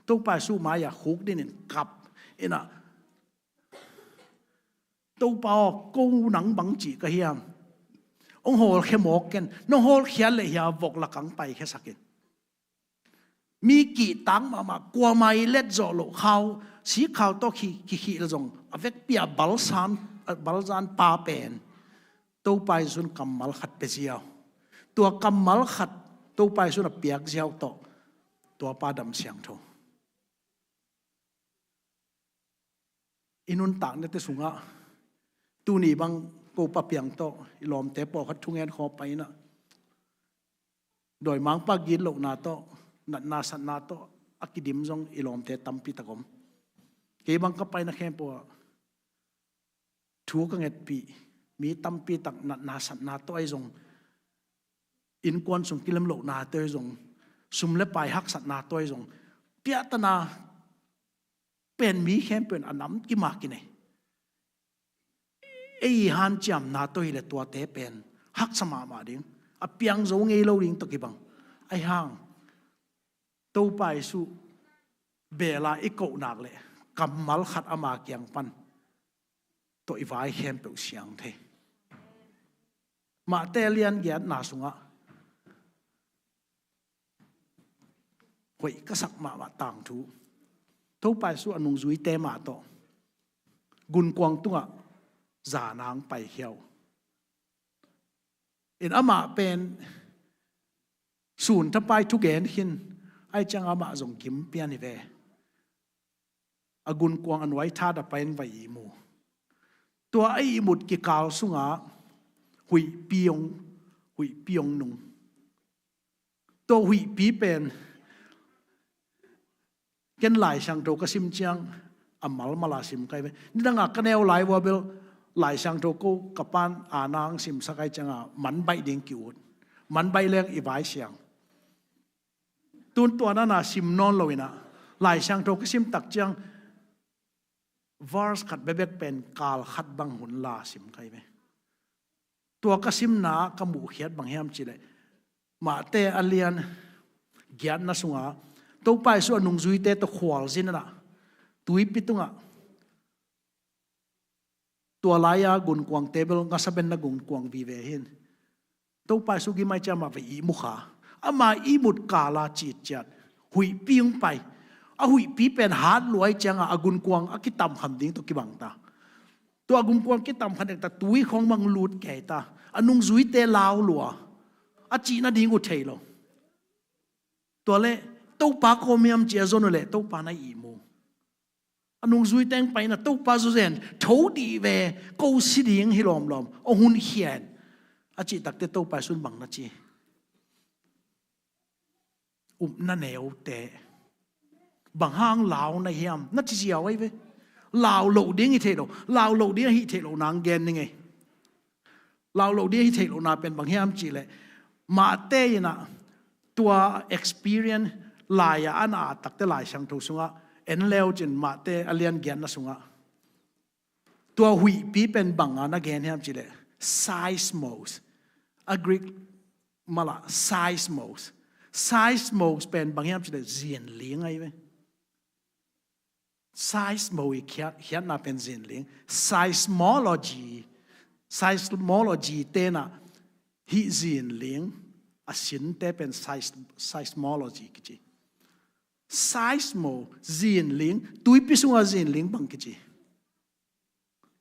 Topa Jesu mai-ah khukdin in kap in ah, Topa aw, ko nang bangci ka hiam? Hong hawlkhia mawk ken. Nong hawlkhia leh hia vok lakah hong paikhiasak in. Mi kihtak mahmah, kuamah i let zawh loh khau, sikkhau tawh khi, kikhih leh zong a vekpi-a balzan, balzan pa pen Topa Jesu in kammal khat pia ziau. Tua kammal khat Topa Jesu in a piak ziau tawh tua pa dam siangtho. I nuntaknate sungah tuni bang ko Pa Piang tawh i lawmte pawlkhat thungen khawm pai in ah, dawimangpa gitlohna tawh, natna satna tawh a kidim zong i lawmte tampi tak om. Kei bang ka paina khempeuh ah thu ka ngetpih mi tampi tak natna satna tawh ahi zong, innkuan sung kilem lohna tawh ahi zong, sum le pai haksatna tawh ahi zong, piahtana pen mi khempeuh in a nam kimak i nei. Ei hanciamna tawh hileh tuate pen haksa mahmah ding, a piang zo ngei lo ding tawh kibang. Ahi hang Topa Jesu bela i koh nak leh kammal khat ama kiang pan tawh i vai khempeuh siang thei. Matthai a lian giatna sungah hoih ka sak mahmah tangthu, Topa Jesu a nungzuite mah tawh gunkuang tungah zan-a hong paikhia uh in, amah pen sun thapai thugen khin, ahi ciangah amah zong gim pian hi ve. A gunkuang a nuai thadah pai-in va ihmu. Tua a ihmut kikal sungah huihpi hong, huihpi hong nung. Tua huihpi pen ken Lai Siangtho ka sim ciang a malmal a sim ka hi ve. Nidangah ka neu lai vua bel Lai Siangtho ko ka pan a nang simsak ahi ciangah man baih ding ki-ut. Man baih leng i vai siang. Tun tua na na sim nawn lo inah, Lai Siangtho ka sim tak ciang verse khat bekbek pen kal khat bang hun la sim ka hi ve. Tua ka simna ka muhkhiat bang hiam cihleh, Matthai a lian giatna sungah Topa Jesu a nungzuite tawh khualzin inah tuipi tungah, tua lai-a gunkuangte bel ngasabenna gunkuang vive hi in, Topa Jesu gim ahi ciang amah va ihmu kha. Ama ihmut kal a citciat huihpi hong pai. A huihpi pen hat lua ahi ciangah a gunkuang a kitamkham ding tawh kibang ta. Tua a gunkuang kitamkham ding ta, tui khawng bang lut kei ta. A nungzuite lau lua, a cih nading uh thei lo. Tua leh Topa kawm hiam ci a zon uh leh Topa na ihmu. A nungzuite hong pai inah Topa zawzen tho dih ve, ko si ding hi lawmlawm, hong hunkhia in, a cih takteh Topa Jesu in bang na ci? Upna neute, bang hang lau na hiam, na ci ziau ahi ve. Lau loh ding hi thei lo, lau loh ding ahih theih loh nang gen ning ei. Lau loh ding hi theih lohna pen bang hiam cihleh, Matthai inah tua experience lai-a a na at takteh Lai Siangtho sungah en leu cin, Matthai a lian giatna sungah tua huihpi pen bang a na gen hiam cihleh, seismos. A Greek malah seismos. Seismos pen bang hiam cihleh zinling ahi ve. Seismo i khiat, khiatna pen zinling. Seismology, seismology tenah hih zinling a sinte pen seis-, seismology kici. Seismo, zinling, tuipi sunga zinling bang kici?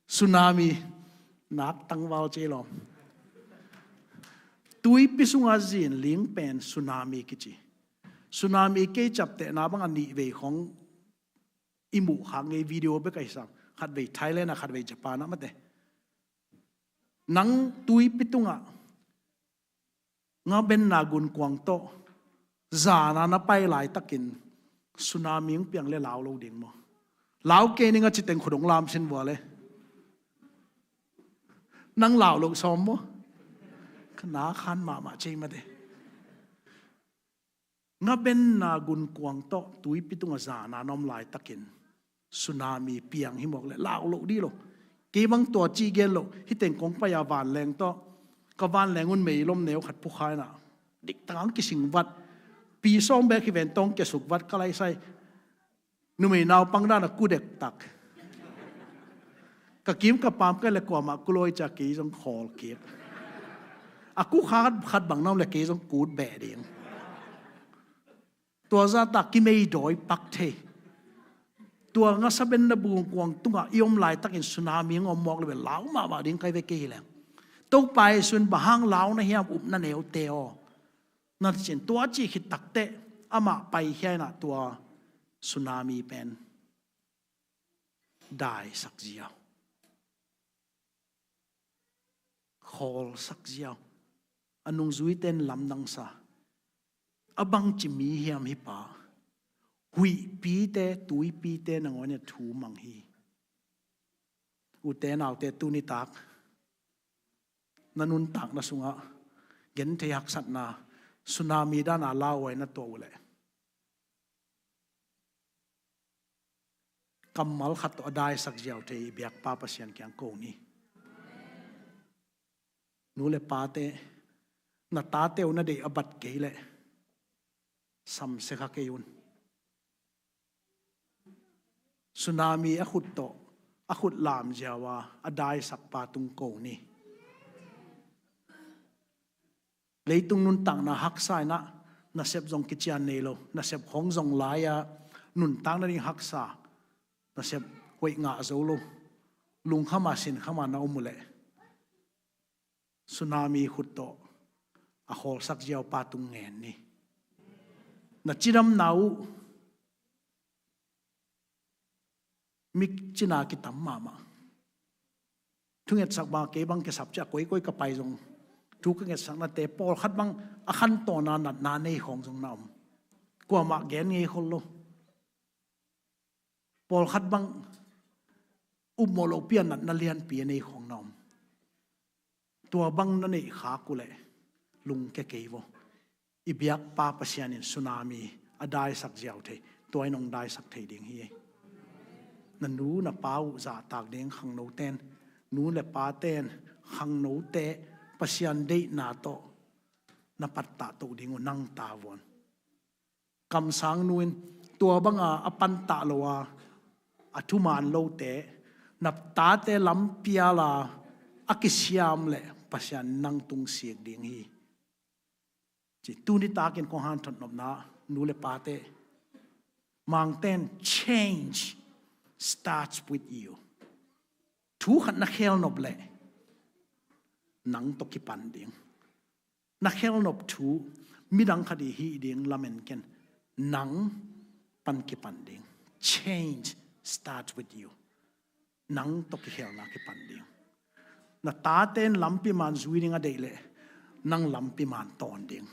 Tsunami, nak tangval ci lawm. Tuipi sunga zinling pen tsunami kici. Tsunami kei ciaptehna bang a nih vei khawng i muh khak ngei, video bek ahi sam. Khatvei Thailand ah, khatvei Japan ah mate. Nang tuipi tungah ngabenna gunkuang tawh zan-a na pai laitakin tsunami hong piang leh lau lo ding maw? Lau kei ning a ci teng khut hong lamsin vua leh. Nang lau lo sawm maw? Ka na khan mahmah cei mate. Ngabenna gunkuang tawh tuipi tungah zan-a na om laitakin tsunami piang hi mawk leh lau lo dih lo. Kei bang tua ci gen lo, hih teng kong pai-a vanleng tawh, ka vanleng un meilom neu khat phukha inah, diktak hong kising vat. Pi sawm bek hi ven tawh hong kiasuk vat ka laisai. Numei naupang dan a kudek tak. Ka kim ka pam ka leh kuamah kulawi cia kei zong khawl kik. A kukha khat bang na om leh kei zong kut beh ding. Tua zahtak kimeidawi pak thei. Tua ngasabenna gunkuang tungah i om laitakin tsunami hong om mawk leh lau mahmah ding ka hi ve kei hi leng. Topa Jesu in bang hang lau na hiam, upna neute aw, na cin, tua cih khit takteh amah paikhia inah tua tsunami pen daisak ziau, khawlsak ziau. A nungzuite in lamdang sa, a bangci mi hiam hih pa? Huihpite, tuipite nangawn in a thu mang hi. Ute naute, tuni tak na nuntakna sungah genthei haksatna, tsunami dan a lauhuai na tuah uh leh, kammal khat tawh a daisak ziau thei i biakpa Pasian kiang ko ni. Nu le pate, na tate uh na deih a bat kei leh samsia kha kei un. Tsunami a khut tawh a khut lam ziau a a daisak pa tung ko ni. Leitung nuntakna haksa in ah nasep zong kician nei lo, nasep khong zong lai-a nuntak nading haksa, nasep hoih ngah zo lo, lungkham a sinkham a na om uh leh tsunami khut tawh a khawlsak ziau pa tung ngen ni. Na cidamna uh mik cina kitam mahmah. Thungetsak bang kei bang kisap ciah koikoi ka pai zong thu ka ngetsaknate pawlkhat bang a khantawn a natna nei khawng zong na om. Kuamah gen ngei khol lo. Pawlkhat bang upmawh lopi a natna lianpi a nei khawng na om. Tua bang na neih khak uh leh lungkia kei vaw. I biakpa Pasian in tsunami a daisak ziau thei, tua in hong daisak thei ding hi. Na nu na pa uh zahtak ding khangnoten, nu le paten khangnote Pasian deihna tawh na pattah toh ding uh nang tavuan. Kamsang nu in tua banga a pantah lo a a thuman lote na tate lampiala a kisiam leh Pasian nang tung sik ding hi. Ci tuni takin kong hanthot nopna nu le pate, Mangten, change starts with you. Thu khat na khel nop leh nang tawh kipan ding. Na khel nop thu midang khat i hih ding lamen ken, nang pan kipan ding. Change starts with you. Nang tawh kikhelna kipan ding. Na taten lampi man zui ding a deih leh nang lampi man tawn ding.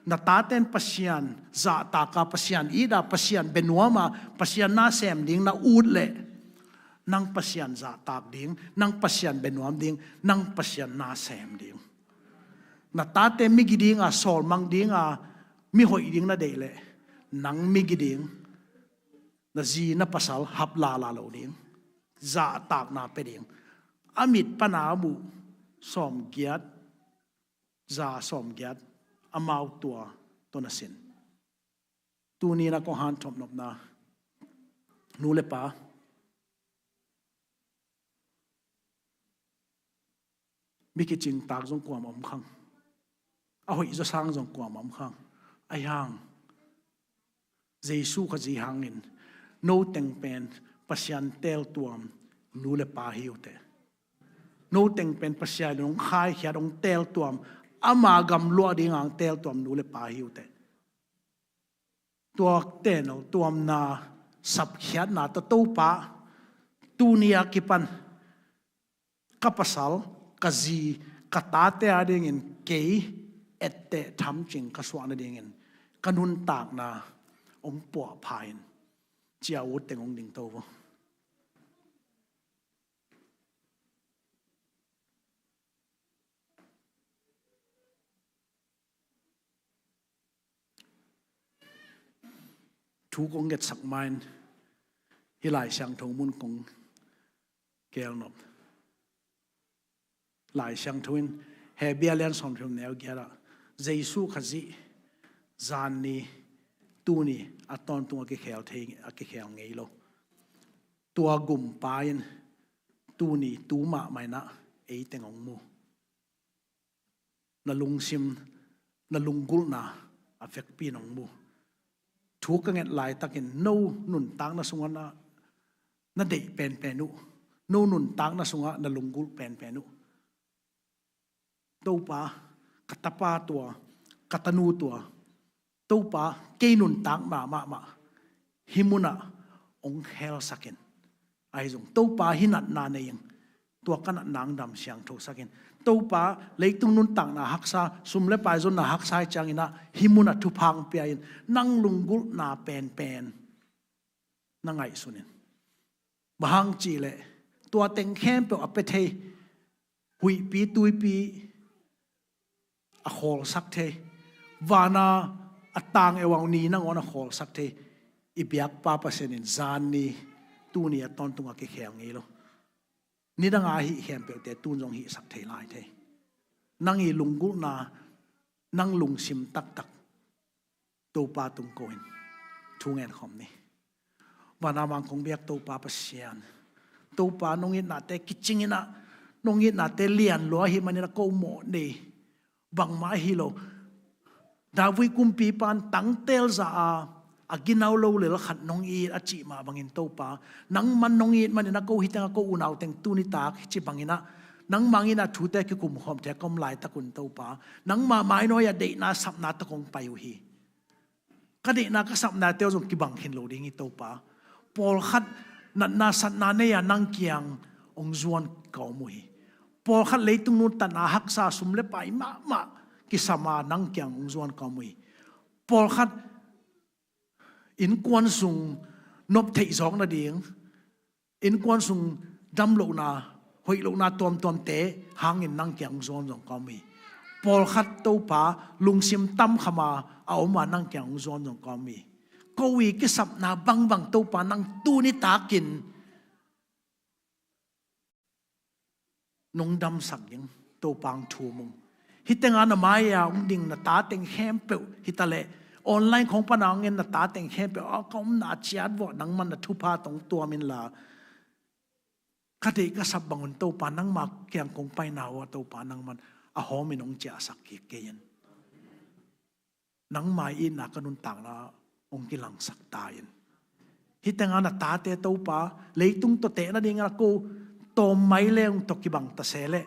Na taten Pasian zahtaka, Pasian ita, Pasian benuama, Pasian na sem ding na ut leh nang Pasian zahtak ding, nang Pasian benuam ding, nang Pasian na sem ding. Na tate migi dinga, sawlmang dinga, mihoih ding na deih leh nang migi ding, na zi na pasal hap lala lo ding, zahtakna pia ding. A mit pana a muh sawmgiat, za sawmgiat, amau tua tawh na sin. Tuni na kong hanthot nopna nu le pa, mi kicingtak zong kuamah om khang. A hoih zawsang zong kuamah om khang. Ahi hang Jesu Khazih hangin no teng pen Pasian teeltuam nu le pa hi uh teh. No teng pen Pasian in hong khaikhiat, hong teeltuam, ama gam luah dinga hong teeltuam nu le pa hi uh teh. Tua teeltuamna, sapkhiatna tawh Topa, tuni a kipan ka pasal, ka zi, ka tate adingin kei etteh thamcing ka suah nadingin ka nuntakna hong puahpha in, ci-a ut teng hong dingto vo. Thu kong ngetsak ma-in hih Lai Siangtho mun kong kelnop. Lai Siangtho in Hebru lian sawmthum neu giat ah Jesu Khazih zanni tuni a tawntung a kikhel thei, a kikhel ngei lo. Tua gumpa in tuni tu mahmah in ah ei teng hong mu. Na lungsim, na lunggulhna a vekpi in hong mu. Thu ka nget laitakin no nuntakna sungah na, na deih penpen uh, no nuntakna sungah na lunggulh penpen uh. Topa, ka tapa tua, ka tanu tua, Topa, kei nuntakna mahmah hih munah hong khelsak in. Ahi zong Topa, hih natna nei ing, tua ka natna hong dam siangthosak in. Topa, leitung nuntakna haksa, sum le pai zonna haksa hi ciangin ah hih munah thupha hong pia in, nang lunggulhna penpen na ngaihsun in. Bang hang cih leh tua teng khempeuh a pia thei, huihpi tuipi a khawlsak thei, vana a tang euang ni nangawn a khawlsak thei i biakpa Pasian in zanni tuni a tawntung a kikhel ngei lo. Nidang a hih khempeuhte tun zong hihsak thei lai thei. Nang i lunggulhna, nang lungsim taktak Topa tung ko in thu ngen khawm ni. Van a mang kong biak Topa Pasian, Topa nong itnate kicing in ah, nong itnate lian lua ahih manin ah ko mawh nei. Bangmah ahi lo. David kumpipa in tangtel za a, a ginau lo lel khat nong it a cih mah bangin Topa, nangman nong it manin ah ko hi teng ah ko unau teng tuni tak hi ci bangin ah, nangmah in ah thute kikum khawm thei a ka om laitak un Topa, nangmah mainuai a deihna sapna tawh kong pai uh hi. Ka deihna ka sapnate uh zong kibang khin lo ding hi Topa. Pawlkhat natna satna nei a nang kiang hong zuan ka om uh hi. Pawlkhat leitung nuntakna haksa sum le pai mahmah kisam a nang kiang hong zuan ka om uh hi. Pawlkhat innkuan sung nop theih zawk nading, innkuan sung damlohna, hoih lohna tuamtuamte hangin nang kiang hong zuan zong ka om hi. Pawlkhat Topa lungsim tamkham a a om a nang kiang hong zuan zong ka om hi. Ko i kisapna bangbang Topa nang tuni takin nong damsak ding Topa hong thum ung. Hih teng a na mai a hong ding na ta teng khempeuh hi ta leh, online khawng pan a hong en na ta teng khempeuh a ka omna ciat vawh nangman na thupha tawh tuam inla, ka deih ka sap bangun Topa nangma kiang kong paina uh ah Topa nangman a hawmin hong ciahsak kik kei in. Nangma i itna ka nuntakna hong kilangsak ta in. Hih teng a na tate Topa leitung tawh teh nading a ko tawm mai le hong tawh kibang ta se leh,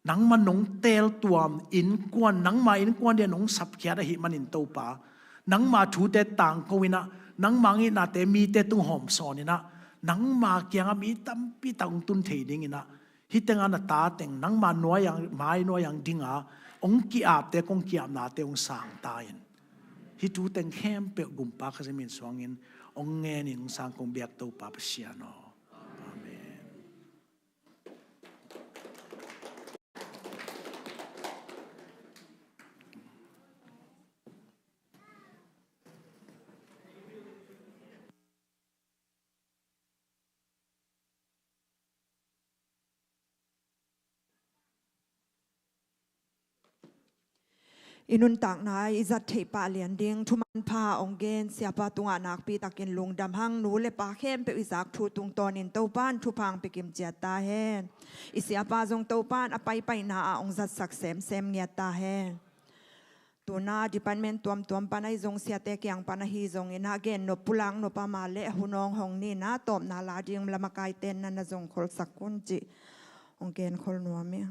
nangma nong teeltuam innkuan, nangma innkuan dia nong sapkhiat ahih manin Topa, nangma thute tangko in ah, nangma hong itnate mite tung hawm sawn in ah, nangma kiangah mi tampi tak hong tun thei ding in ah, hih teng a na ta teng nangma nuai ang, mai nuai ang ding a hong ki-apte kong ki-apnate hong sang ta in. Hih thu teng khempeuh Gumpa Kha Siangtho min suangin hong ngen in hong sang kong biak Topa Pasian aw. Amen. I nuntakna i zat theih pah lian ding thuman pha hong gen siapa tungah nakpi takin lungdam hang. Nu le pa khempeuh i zak thu tungtawnin Topa in thupha hong pia kim ciat ta hen. I siapa zong Topa in a paipaina ah hong zatsak semsem ngiat ta hen. Tuna department tuamtuam pan ahi zong, siate kiang pan ahi zongin a gen nop, pulak nop a, ama le a hun hong hong ni in a tawpna la ding lamakaite na na zong kholsak un cih hong gen khol nuam hi.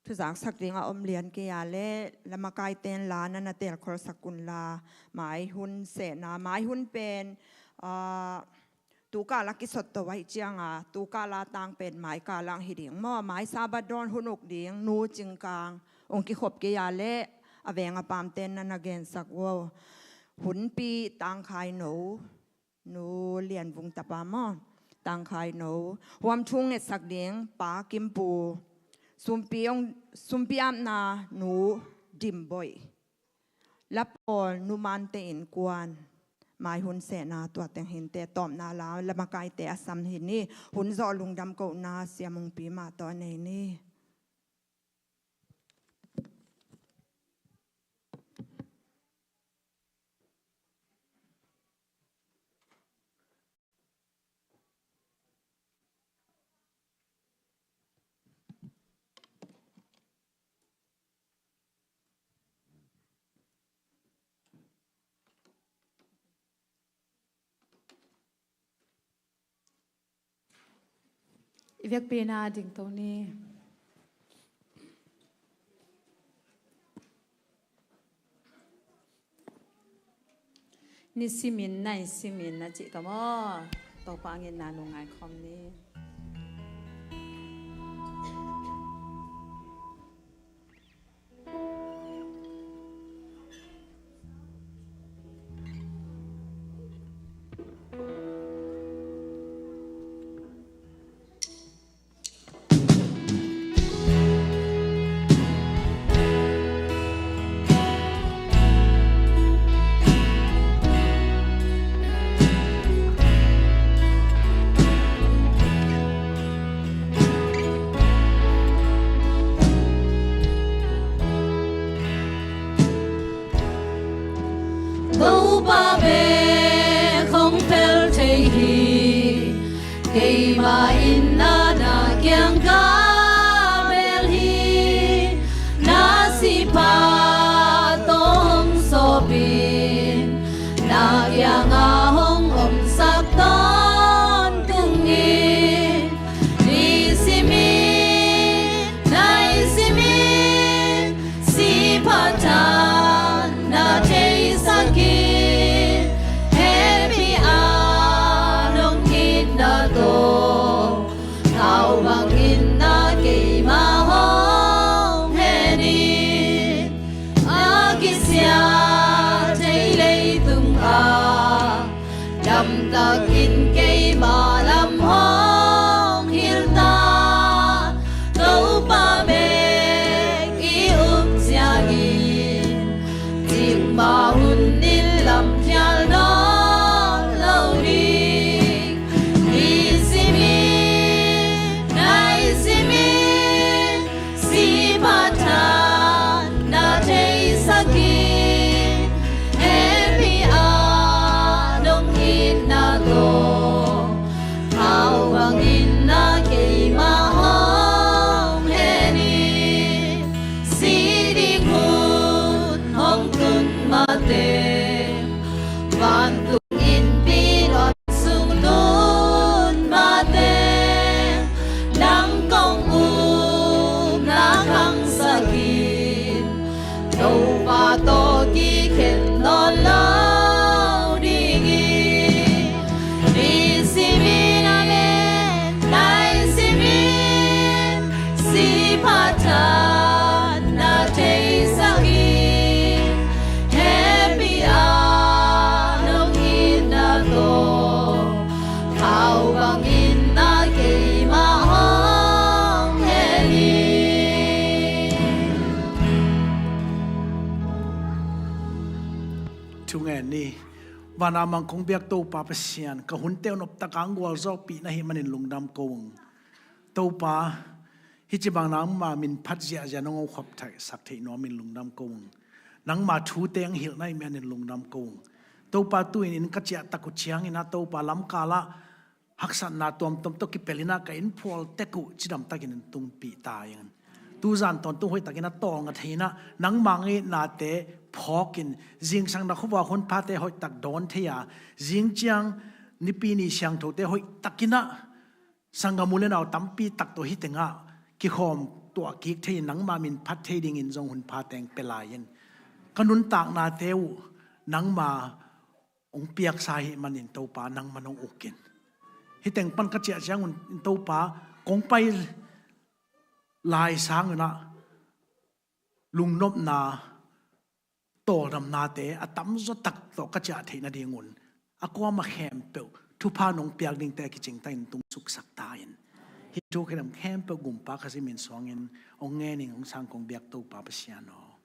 Thuzaksak ding a om lian kei a leh lamakaite in la na na telkholsak un la, mai hun sehna, mai hun pen, ah, tukal a kisot to ahih ciang a, tukal a tang pen mai kal ah hi ding maw, mai Sabbath dawn hun uk ding, nu Cingkang hong kikhop kei a leh a veng a pamte in na na gensak uh. Hunpi tangkhai no, Nu Lian Vung tapa maw, tangkhai no. Huam thu ngetsak ding Pa Kim Pu. Sumpi hong, sumpi apna Nu Dim Boih. Lapawl Nu Mante innkuan. Mai hun sehna tua teng hinte, tawpna la lamakaite a sam hi ni. Hun zawh lungdam kohna Sia Mungpi mah tawh a nei ni. I vekpi-in a dingto ni. Nisimin naisimin na cih tawh maw, Topa angin na nungai khawm ni. Keimah in na, na kiang ka bel hi, na sihpa tawh hong sawpin, na kiangah hong omsak tawntung hi. Ni simin, nai simin, sihpha than na theisak hi. Hehpih a nong itna tawh, khaubang in na keimah hong hen hi. A kisia thei leitung ah, damtakin keimah lam hong hilh ta. Topa bek i up ciangin, cikmah hun in lamkhial nawn lo ding. Ni simin, nai simin, sihpha than na theisak hi. Hehpih a nong itna tawh, khaubang in na keimah hong hen hi. Si ding hun hong tun mateng, vantung innpi nuam sung tun mateng, nang kong upna khangsak in, Topa tawh kikhen nawn lo ding hi. Ni simin, amen, nai simin, sihpha than na theisak hi. Hehpih a nong itna tawh, khaubang in na keimah hong hen hi. Thungen ni. Van a mang kong biak Topa Pasian, ka hunte uh noptak a hong gualzawhpih na hih manin lungdam ko ung. Topa, hih ci bang nangma min phat ziahziah nong hong khopsak theih nuamin lungdam ko ung. Nangma thute hong hilh na hih manin lungdam ko ung. Topa, tu-in inn ka ciah tak uh ciangin ah, Topa, lamkal ah haksatna tuamtuam tawh kipelh in ah ka inn phual tek uh cidam takin hong tungpih ta ing. Tuzan tawntung hoih takin a tawlnga thei in ah, nangma ngeina te phawkin, zingsang na khuavak hun phate hoih tak dawn thei a, zing ciang Nipi ni siangthote hoih takin ah, sanggam u le nau tampi tak tawh hih tengah kikhawm tuah kik thei in, nangma min phat thei dingin zong hun pha teng pia lai in. Ka nuntaknate uh nangma hong piaksa ahih manin Topa, nangman hong uk in. Hih teng pan ka ciah ciangun Topa, kong pai lai sangun ah lungnopna, tawldamnate a tamzaw tak tawh ka ciah theih nadingun, a kuamah khempeuh thupha nong piak dingte a kicing takin tungsuksak ta in. Hih thu khedam khempeuh Gumpa Kha Simin suangin hong ngen ing, hong sang kong biak Topa Pasian aw.